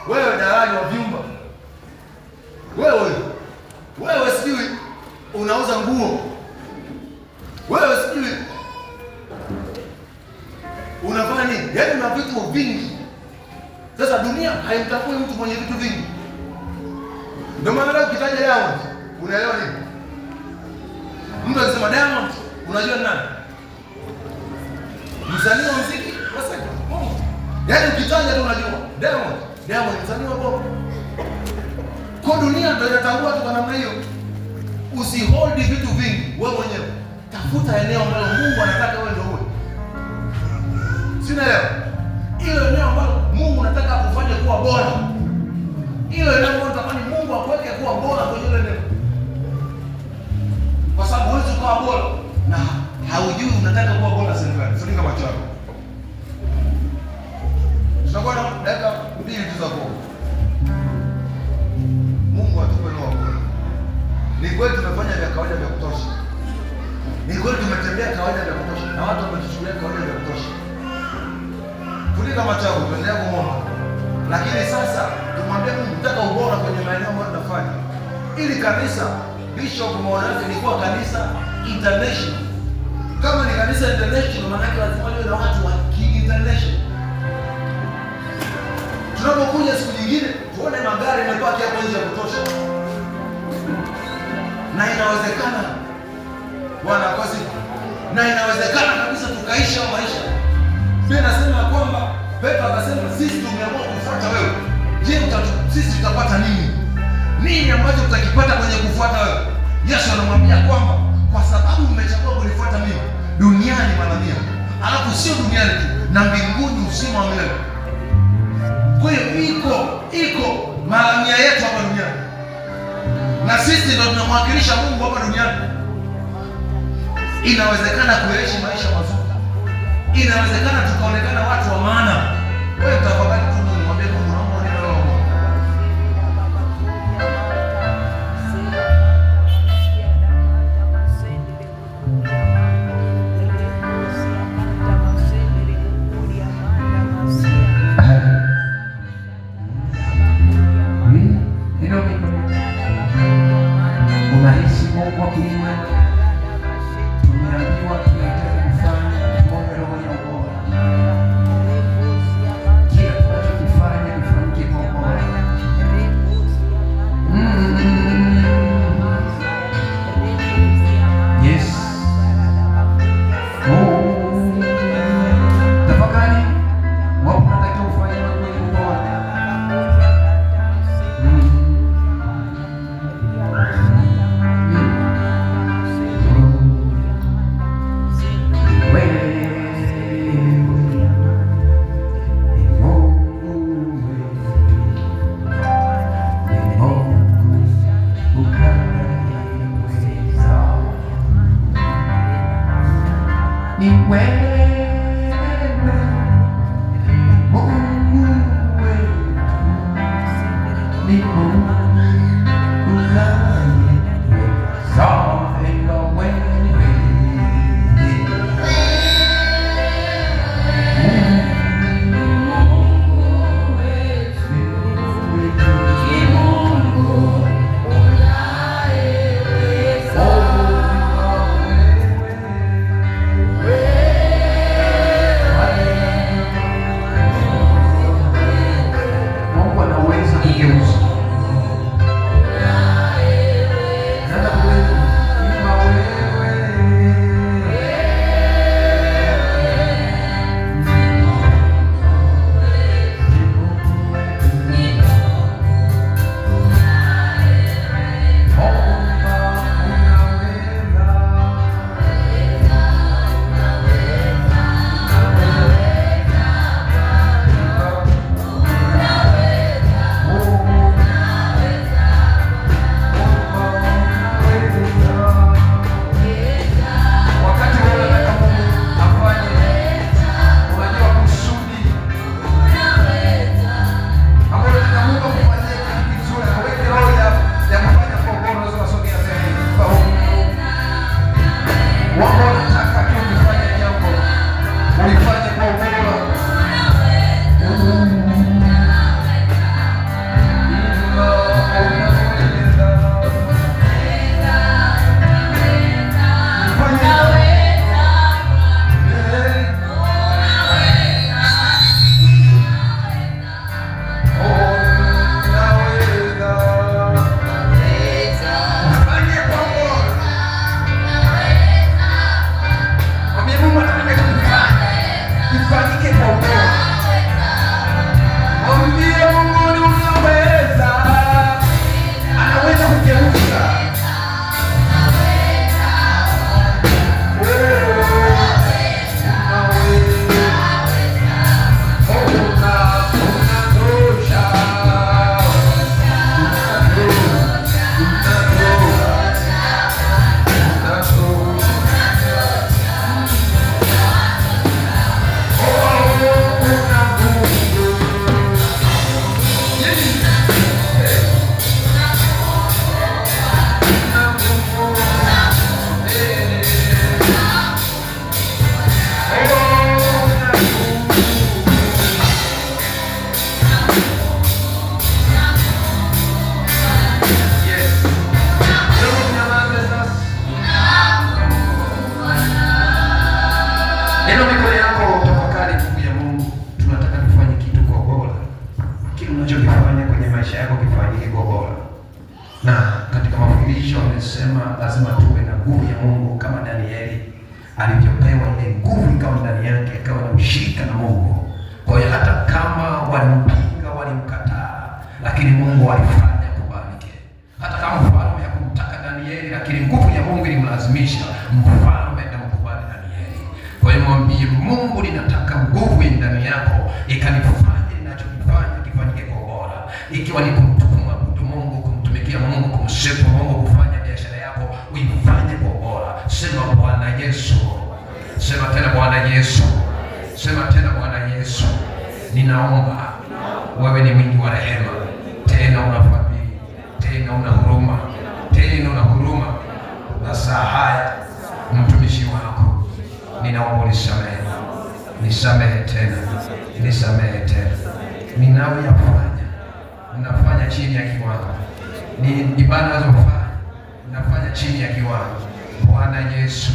wewe dalali wa vyumba, wewe sijui unauza nguo, wewe sijui unafanya nini? Yaani una vitu vingi. Sasa dunia haimtambui mtu mwenye vitu vingi. Ndio maana leo ukitaja Diamond, unaelewa nini? Mtu akisema Diamond, unajua ni nani? Msanii wa muziki wa sasa. Yaani ukitaja tu unajua Diamond, Diamond msanii wa bongo. Kwa dunia ndio inatambua tu kwa namna hiyo. Usihold vitu vingi wewe mwenyewe. Tafuta eneo ambalo Mungu anataka wewe ndio uwe. Si unaelewa? Ile eneo ambalo Mungu anataka akufanye kuwa bora. Ile eneo ambalo unatamani Mungu akuweke kuwa bora kwenye ile eneo. Kwa sababu huwezi kuwa bora na haujui unataka kuwa bora sehemu gani. Funika macho yako. Tutakuwa na dakika 2 tu za kuomba. Mungu atupe roho. Ni kweli tumefanya vya kawaida vya kutosha. Ni kweli tumetembea kawaida vya kutosha na watu wametuchukulia kawaida vya kutosha. Funika macho yako, tuendelee kumwomba. Lakini sasa tumwambie Mungu nataka ubora kwenye maeneo ambayo tunafanya. Ili kanisa, Bishop maono yake ilikuwa kanisa international. Kama ni kanisa international, maana yake lazima liwe na watu wa international. Tunapokuja siku nyingine tuone magari yamepaki hapo nje ya kutosha. Na inawezekana Bwana akosi. Na inawezekana kabisa tukaisha maisha. Biblia inasema kwamba Petro akasema sisi tumeamua kufuata wewe. Je, sisi tutapata nini? Nini ambacho tutakipata kwenye kufuata wewe? Yesu anamwambia kwamba kwa sababu mmechagua kunifuata mimi duniani mara 100. Alafu sio duniani tu, na mbinguni uzima wa milele. Kwa hiyo iko mara 100 yetu hapa duniani. Na sisi ndio tunamwakilisha Mungu hapa duniani. Inawezekana kuishi maisha mazuri. Inawezekana tukaonekana watu wa maana. Wewe tafakari tu Mungu, mwambie Mungu naomba unipe roho. Unahisi Mungu akiinua? Tumeambiwa tunahitaji kufanya, tuombe roho ya ubora. Kila tunachokifanya kifanyike kwa ubora. Yes. Oh. Tafakari, wapo unatakiwa ufanye mambo ya ubora. Wewe ni Mungu wetu, ni Mungu unayeweza. Ni wewe Mungu wetu, ni Mungu unayeweza. Ila wewe. Wewe. chako kifanyike kwa bora. Na katika mafundisho amesema lazima tuwe na nguvu ya Mungu kama Danieli alivyopewa ile nguvu ikawa ndani yake, akawa na ushirika na Mungu. Kwa hiyo hata kama walimpinga, walimkataa, lakini Mungu alifanya kubalike. Hata kama mfalme hakumtaka Danieli, lakini nguvu ya Mungu ilimlazimisha mfalme amkubali Danieli. Kwa hiyo mwambie Mungu, ninataka nguvu ndani yako ikanifanye ninachokifanya kifanyike kwa ubora, ikiwa ni kumwabudu Mungu, kumtumikia Mungu, kumsifu Mungu, kufanya biashara yako uifanye kwa ubora. Sema Bwana Yesu, sema tena Bwana Yesu, sema tena Bwana Yesu, ninaomba wewe ni mwingi wa rehema, tena unafadhili, tena una huruma, tena una huruma. Na saa haya mtumishi wako ninaomba unisamehe, nisamehe tena, nisamehe tena. Ninayoyafanya nafanya chini ya kiwango, ni ibada nazofanya nafanya chini ya kiwango. Bwana Yesu,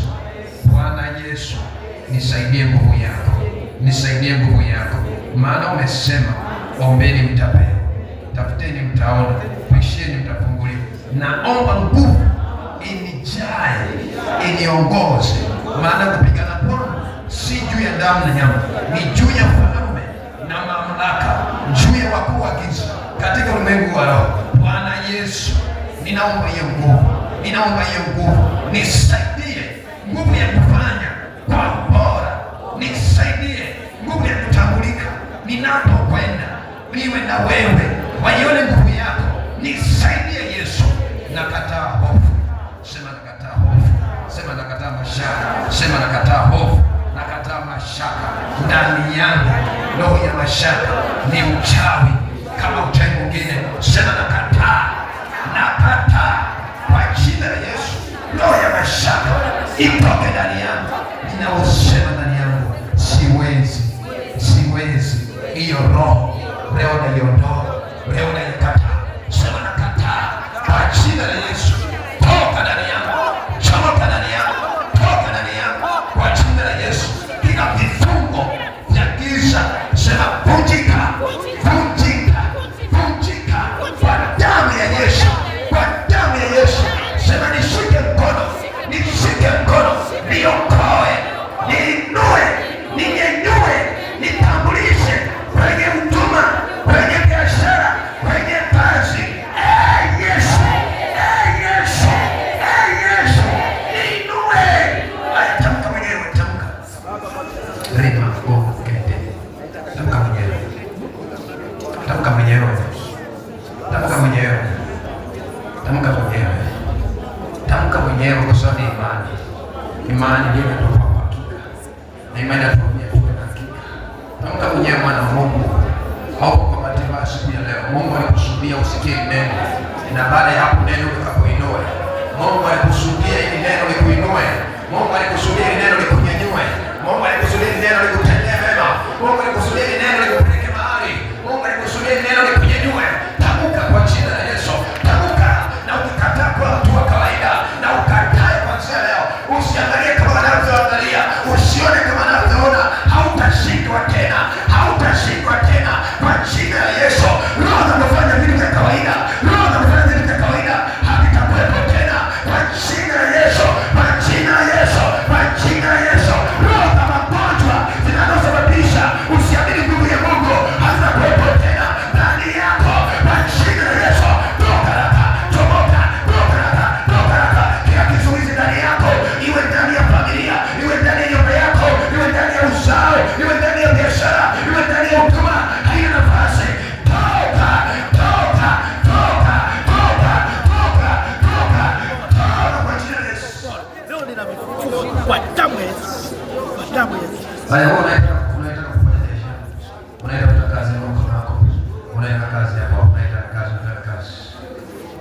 Bwana Yesu, nisaidie nguvu yako, nisaidie nguvu yako, maana umesema ombeni mtapewa, tafuteni mtaona, bisheni mtafunguliwa. Naomba nguvu inijae, iniongoze, maana kupigana kwangu si juu ya damu na nyama, ni juu ya falme na mamlaka, juu ya wakuu wa giza katika ulimwengu wa roho. Bwana Yesu, ninaomba hiyo nguvu, ninaomba hiyo nguvu, nisaidie nguvu ya kufanya kwa ubora, nisaidie nguvu ya kutambulika ninapokwenda, niwe na wewe, waione nguvu yako, nisaidie Yesu. Nakataa hofu, sema nakataa hofu, sema nakataa mashaka, sema nakataa hofu, nakataa mashaka ndani yangu. Roho ya mashaka ni uchawi kama uchawi mwingine, sema nakataa, nakataa kwa jina la Yesu. Roho ya mashaka itoke ndani yangu, ninaosema ndani yangu siwezi, siwezi. Hiyo roho leo naiondoa, leo naikataa, sema nakataa kwa jina la Yesu. Toka ndani yangu, chomoka ndani yangu, toka ndani yangu kwa jina la Yesu. Kila vifungo vya giza sema vunjika, vunjika, vunjika kwa damu ya Yesu, kwa damu ya Yesu. Sema nishike mkono, nishike mkono, niokoe, niinue, ninyenyue, nitambulishe kwenye huduma, kwenye biashara, kwenye kazi. Eh, Yesu, eh, Yesu, eh, Yesu, niinue. Haya, tamka mwenyewe, tamka. Rima, go, kete. Tamka mwenyewe. Tamka mwenyewe. Tamka mwenyewe. Tamka mwenyewe. Tamka mwenyewe kwa sababu ni imani. Imani ndiyo inatupa uhakika. Na imani inatuambia tuwe na hakika. Tamka mwenyewe, mwana wa Mungu. Hauko kwa bahati mbaya siku ya leo. Mungu alikusudia usikie neno. Na baada ya hapo neno likakuinue. Mungu alikusudia ili neno likuinue. Mungu alikusudia ili neno likunyanyue. Mungu alikusudia ili neno likutendee mema. Mungu alikusudia ili neno likupeleke mahali. Mungu alikusudia ili neno likunyanyue. Tamka kwa jina la Yesu. Tamka na ukikataa kwa mtu wa kawaida na ukatae kuanzia leo. Usiangalie kama wanavyoangalia, usione kama wanavyoona. Hautashindwa tena, hautashindwa tena kwa jina la Yesu. Roho za kufanya vitu vya kawaida, roho za kufanya vitu vya kawaida havitakuwepo tena kwa jina la Yesu, kwa jina la Yesu, kwa jina la Yesu. Roho za magonjwa zinazosababisha usiamini nguvu ya Mungu hazitakuwepo tena ndani yako kwa jina la Yesu. Toka haraka, chomoka, toka haraka, toka haraka. Kila kizuizi ndani yako, iwe ndani ya familia, iwe ndani ya nyumba yako, iwe ndani ya uzao, iwe ndani ya biashara, iwe ndani ya huduma, haina nafasi. Toka, toka, toka, toka, toka, toka, toka kwa jina la Yesu. Kwa damu ya Yesu. Kwa damu ya Yesu. Haya, wewe unaenda kufanya biashara. Unaenda kutafuta kazi na mkono wako. Unaenda kazi hapo, unaenda kazi, unataka kazi.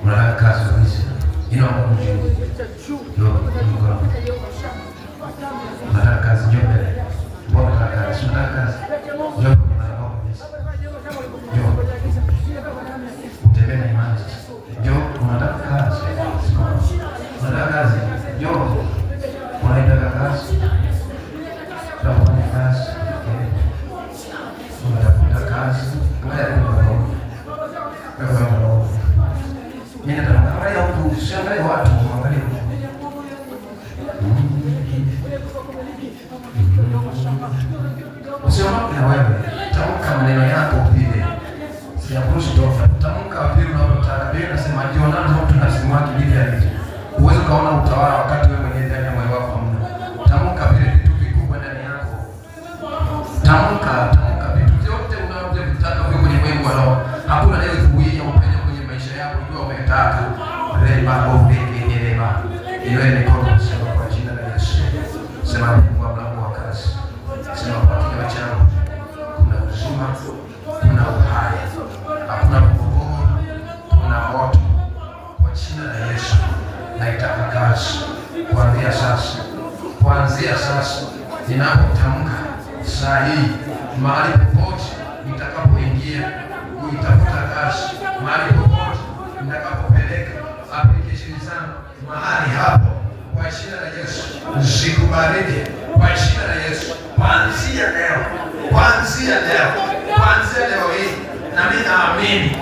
Unataka kazi kabisa. Inua mkono juu. Ndio, mkono. Unataka kazi, njoo mbele. Mbona unataka kazi? Unataka kazi. Njoo kwenye madhabahu kabisa. Njoo. Utembee na imani sasa. Njoo, unataka kazi. Unataka kazi. Njoo. Unaitaka kazi. Unafanya kazi. Okay. Unatafuta kazi. Ngoja tu. Wewe. Usiangalie watu, angalie Mungu. Usiondoke na wewe. Tamka maneno yako vile. Siyakuruhusu toka. Tamka vile unavyotaka. Biblia inasema jionane mtu nafsi mwake ndivyo alivyo. Huwezi ukaona utawala wakati wewe mwenyewe ndani ya moyo wako hamna. Tamka vile vitu vikubwa ndani yako. Tamka, tamka vitu vyote unavyovitaka vyo kwenye mwengu wa roho. Hakuna anayezuia upenyo kwenye maisha yako ikiwa umetaka. Rema obeke rema. Iwe mikono sema kwa jina la Yesu. Sema fungua mlango wa kazi. Sema kwa kinywa changu kuna uzima, kuna uhai. Hakuna mgogoro, kuna moto. Kwa jina la Yesu naitaka kazi kuanzia sasa, kuanzia sasa ninapotamka saa hii, mahali popote nitakapoingia kuitafuta kazi, mahali popote nitakapopeleka application zangu, mahali hapo, kwa jina la Yesu zikubariki, kwa jina la Yesu, kuanzia leo, kuanzia leo, kuanzia leo hii, na mimi naamini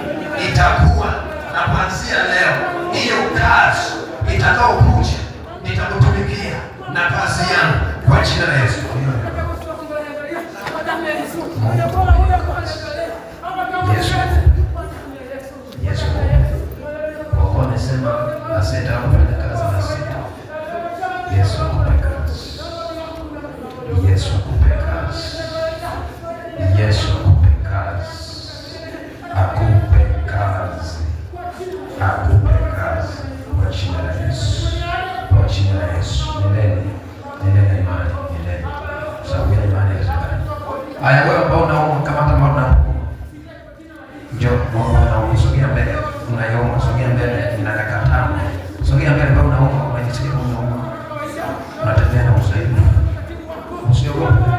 itakuwa na kuanzia leo hiyo kazi itakaokuja nitakutumikia na kazi yangu kwa jina la Yesu. Yesu, Yesu, kwa kuwa amesema asiyetaka kufanya kazi na sita. Yesu akupe kazi. Yesu akupe kazi. Yesu akupe kazi. Akupe kazi. Akupe kazi kwa jina la Yesu. Kwa jina la Yesu. Nendeni. Nendeni na imani. Nendeni. Sababu bila imani haiwezekani. Haya, wewe ambao unaumwa, kamata mahali unapoumwa. Njoo, Mungu anaumwa, sogea mbele. Unayeumwa, sogea mbele, nina dakika 5. Sogea mbele ambao unaumwa, unajisikia unaumwa. Unatembea na udhaifu. Usiogope.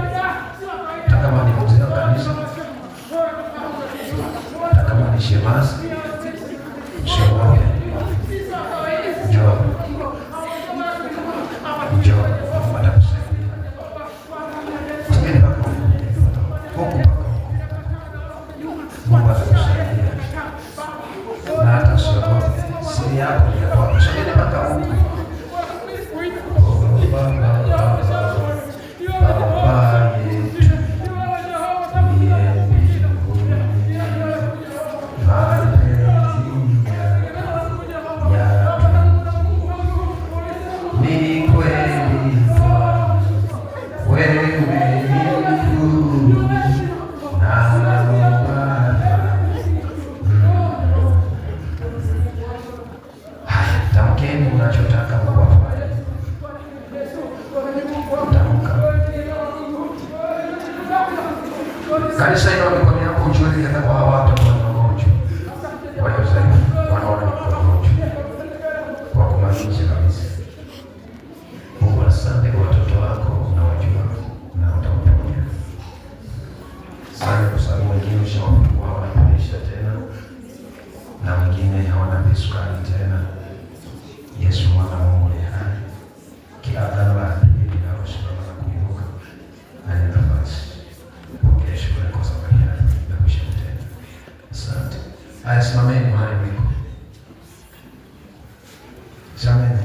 Hata kama ni mzee wa kanisa, hata kama ni shemasi, usiogope. Njoo. Njoo, Mungu atakusaidia. Sogea mpaka huku. Huku mpaka huku. Mungu atakusaidia. Na hata usiogope. Siri yako ni ya kwako. Sogea mpaka huku. Oh, Baba, Baba yetu uliye mbinguni, mapenzi yako yatimizwe. Ni kweli Bwana, wewe ni mkuu na Baba. Haya, tamkeni mnachotaka Mungu afanye. Tamka. Kanisa, inua mikono yako ujue hata kwa hawa watu ambao ni wagonjwa, walio dhaifu, wanaona ni wagonjwa. Kwa kumaanisha kabisa. Mungu, asante kwa watoto wako unawajua na utawaponya. Asante kwa sababu wengine ushawafungua hawana presha tena na wengine hawana visukari tena. Yesu mwana wa Mungu aliye hai, kila agano la adui linalosimama na kuinuka halina nafasi. Pokea shukrani kwa sababu hiyo imekwisha kutenda. Asante. Haya, simameni mahali mliko. Simameni.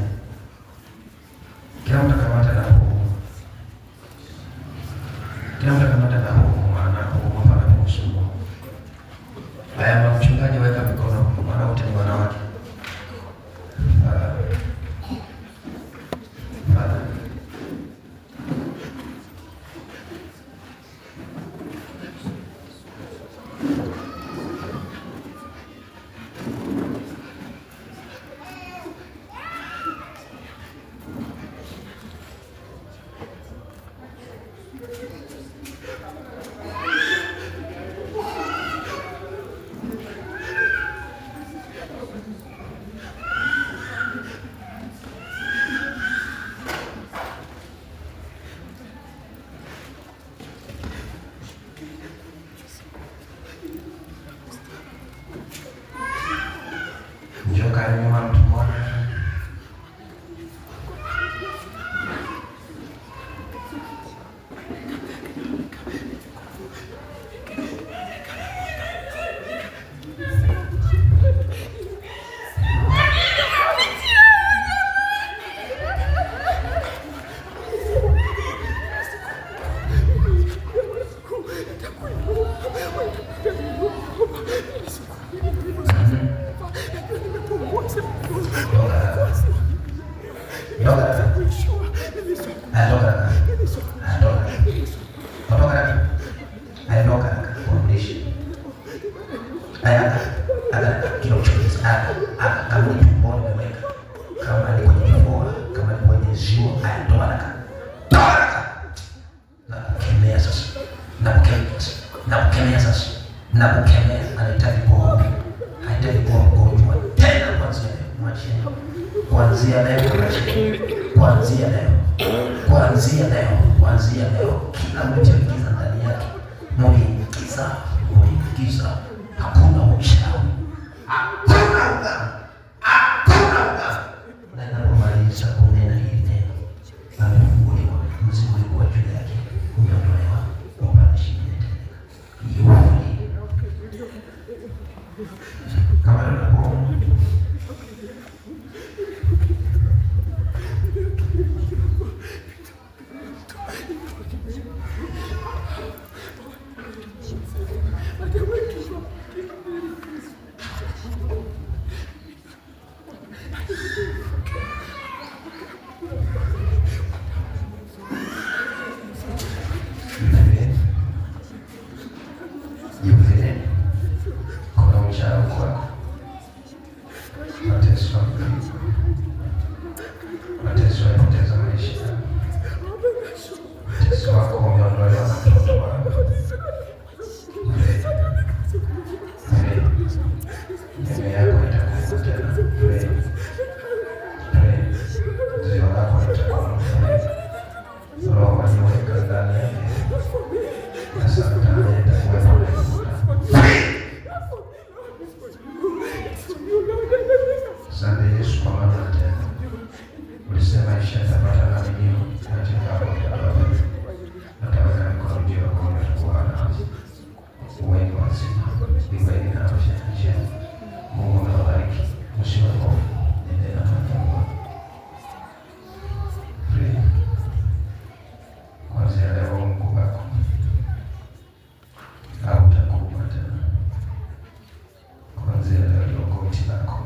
Kila mtu akamata anapoumwa. Kila mtu akamata anapoumwa, anapoumwa panaposumbua. Haya, mama mchungaji, weka mikono, maana wote ni wanawake. Father. Father. Njoo kaa nyuma mtu mmoja. Nakukemea sasa. Nakukemea, anahitaji kuomba. Hahitaji kuwa mgonjwa tena kuanzia leo. Mwachie. Kuanzia leo, mwachie. Kuanzia leo. Kuanzia leo, kuanzia leo kila mlichoingiza ndani yake muliingiza, muliingiza. Hakuna uchawi, hakuna uganga, hakuna uganga. Na ninapomaliza kunena hili neno, amefunguliwa, mzigo ulikuwa juu yake umeondolewa, operesheni imetendeka. Yuli kama unapoona Jivumilie. Kuna uchawi kwako, mateso, mateso yapoteza maisha, mateso wako umeondolewa na mtoto wako. Pray. Pray. Meno yako itakuwa tena. Pray. Pray. Ziwa lako litakuwa. Pray. Roho aliyoweka ndani yake na saratani itakuwepo na Asante Yesu kwa maana tena ulisema isha itapata na milio katika hapo nataweka mikono juu yako utakuwa na uweni wazima, iweni na afya njema. Mungu amewabariki, msiwe na hofu, nendeni na amani ya Bwana. Free. Kuanzia leo Mungu wako hautakufa tena. Kuanzia leo hilo goti lako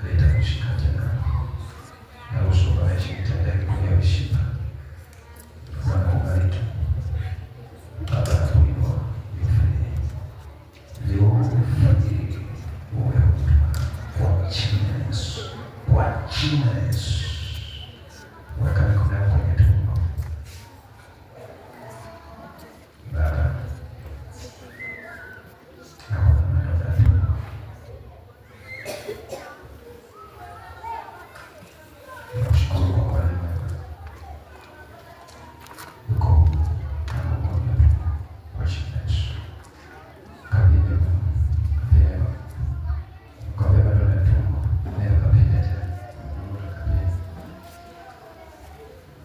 halitakushika tena. Naruhusu operation itendeke kwenye mishipa. Bwana kubariki. Baba nakuinua. You free. You free. Uwe huru. Kwa jina la Yesu. Kwa jina la Yesu. Weka mikono yako kwenye tumbo. Baba, hakuna madonda ya tumbo. Nakushukuru kwa kuwa ni mwema. Uko huru na ugonjwa tu. Kwa jina la Yesu. Kabebe, kabebe. Kabebe madonda ya tumbo. Nenda kabebe tena. Nenda kabebe.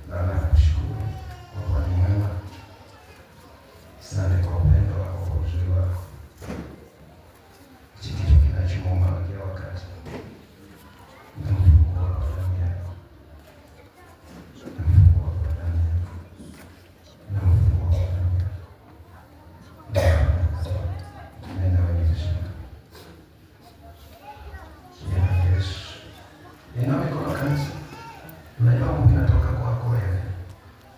Baba, nakushukuru kwa kuwa ni mwema. Asante kwa upendo wako, kwa uzuri wako. Hichi kichwa kinachomuuma kila wakati. Namfungua kwa damu yako. Namfungua kwa damu yako. Namfungua kwa damu yako. Nenda wenye heshima. Jina la Yesu. Inua mikono kanisa. Unajua Mungu inatoka kwako wewe.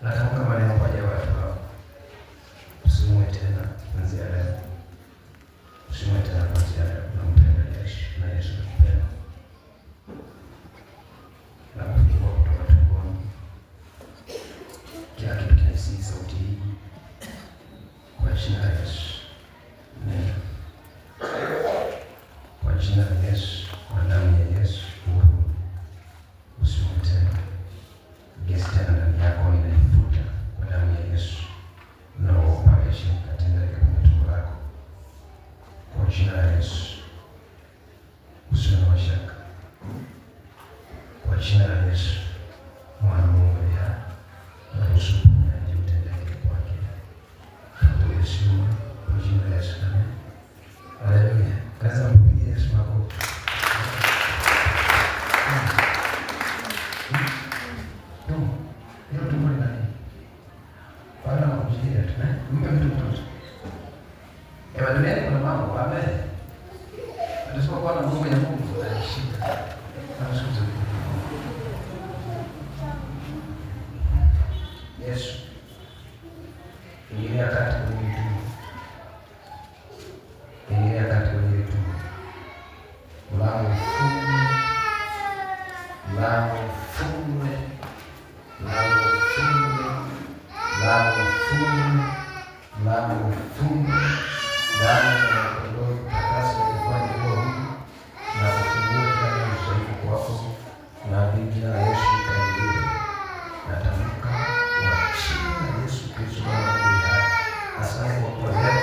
Natamka maneno kwa ajili ya watu wako. Usimue tena kuanzia leo. Usimue tena kuanzia leo. Nampenda Yesu na Yesu nakupenda. Nakufungua kutoka tumboni. Kila kitu kinasikia sauti hii. Kwa jina la Yesu. Nenda. Kwa jina la Yesu, kwa damu ya Yesu, uwe huru. Usimue tena. Gesi tena ndani yako ninaifuta kwa damu ya Yesu. No operation katendeke kwenye tumbo lako. Kwa jina la Yesu. Usiwe na mashaka. Kwa jina la Yesu, mwana wa Mungu aliye hai, naruhusu uponyaji utendeke kwake. Tumbo lisiume kwa jina la Yesu. Amen. Haleluya. Kaza mpigie Yesu makofi. Tumbo. Hilo tumbo lina nini? Bado nakujilia tu, eh? Mpe mtu mtoto. Ema duniani kuna mambo, amen. Tusipokuwa na nguvu ya Mungu tutashinda. Namshukuru Mungu. Yesu. Ingilia kati kwenye tumbo. Ingilia kati kwenye tumbo. Mlango ufungwe. Mlango ufungwe. Mlango ufungwe. Mlango ufungwe. Mlango ufungwe, damu ya kondoo takasa ifanye kuwa huru na kufungua kila udhaifu kwako, na jina la Yesu ikainuliwe. Natamka kwa jina la Yesu Kristo Bwana wa mbinguni hai. Asante kwa kuwa leo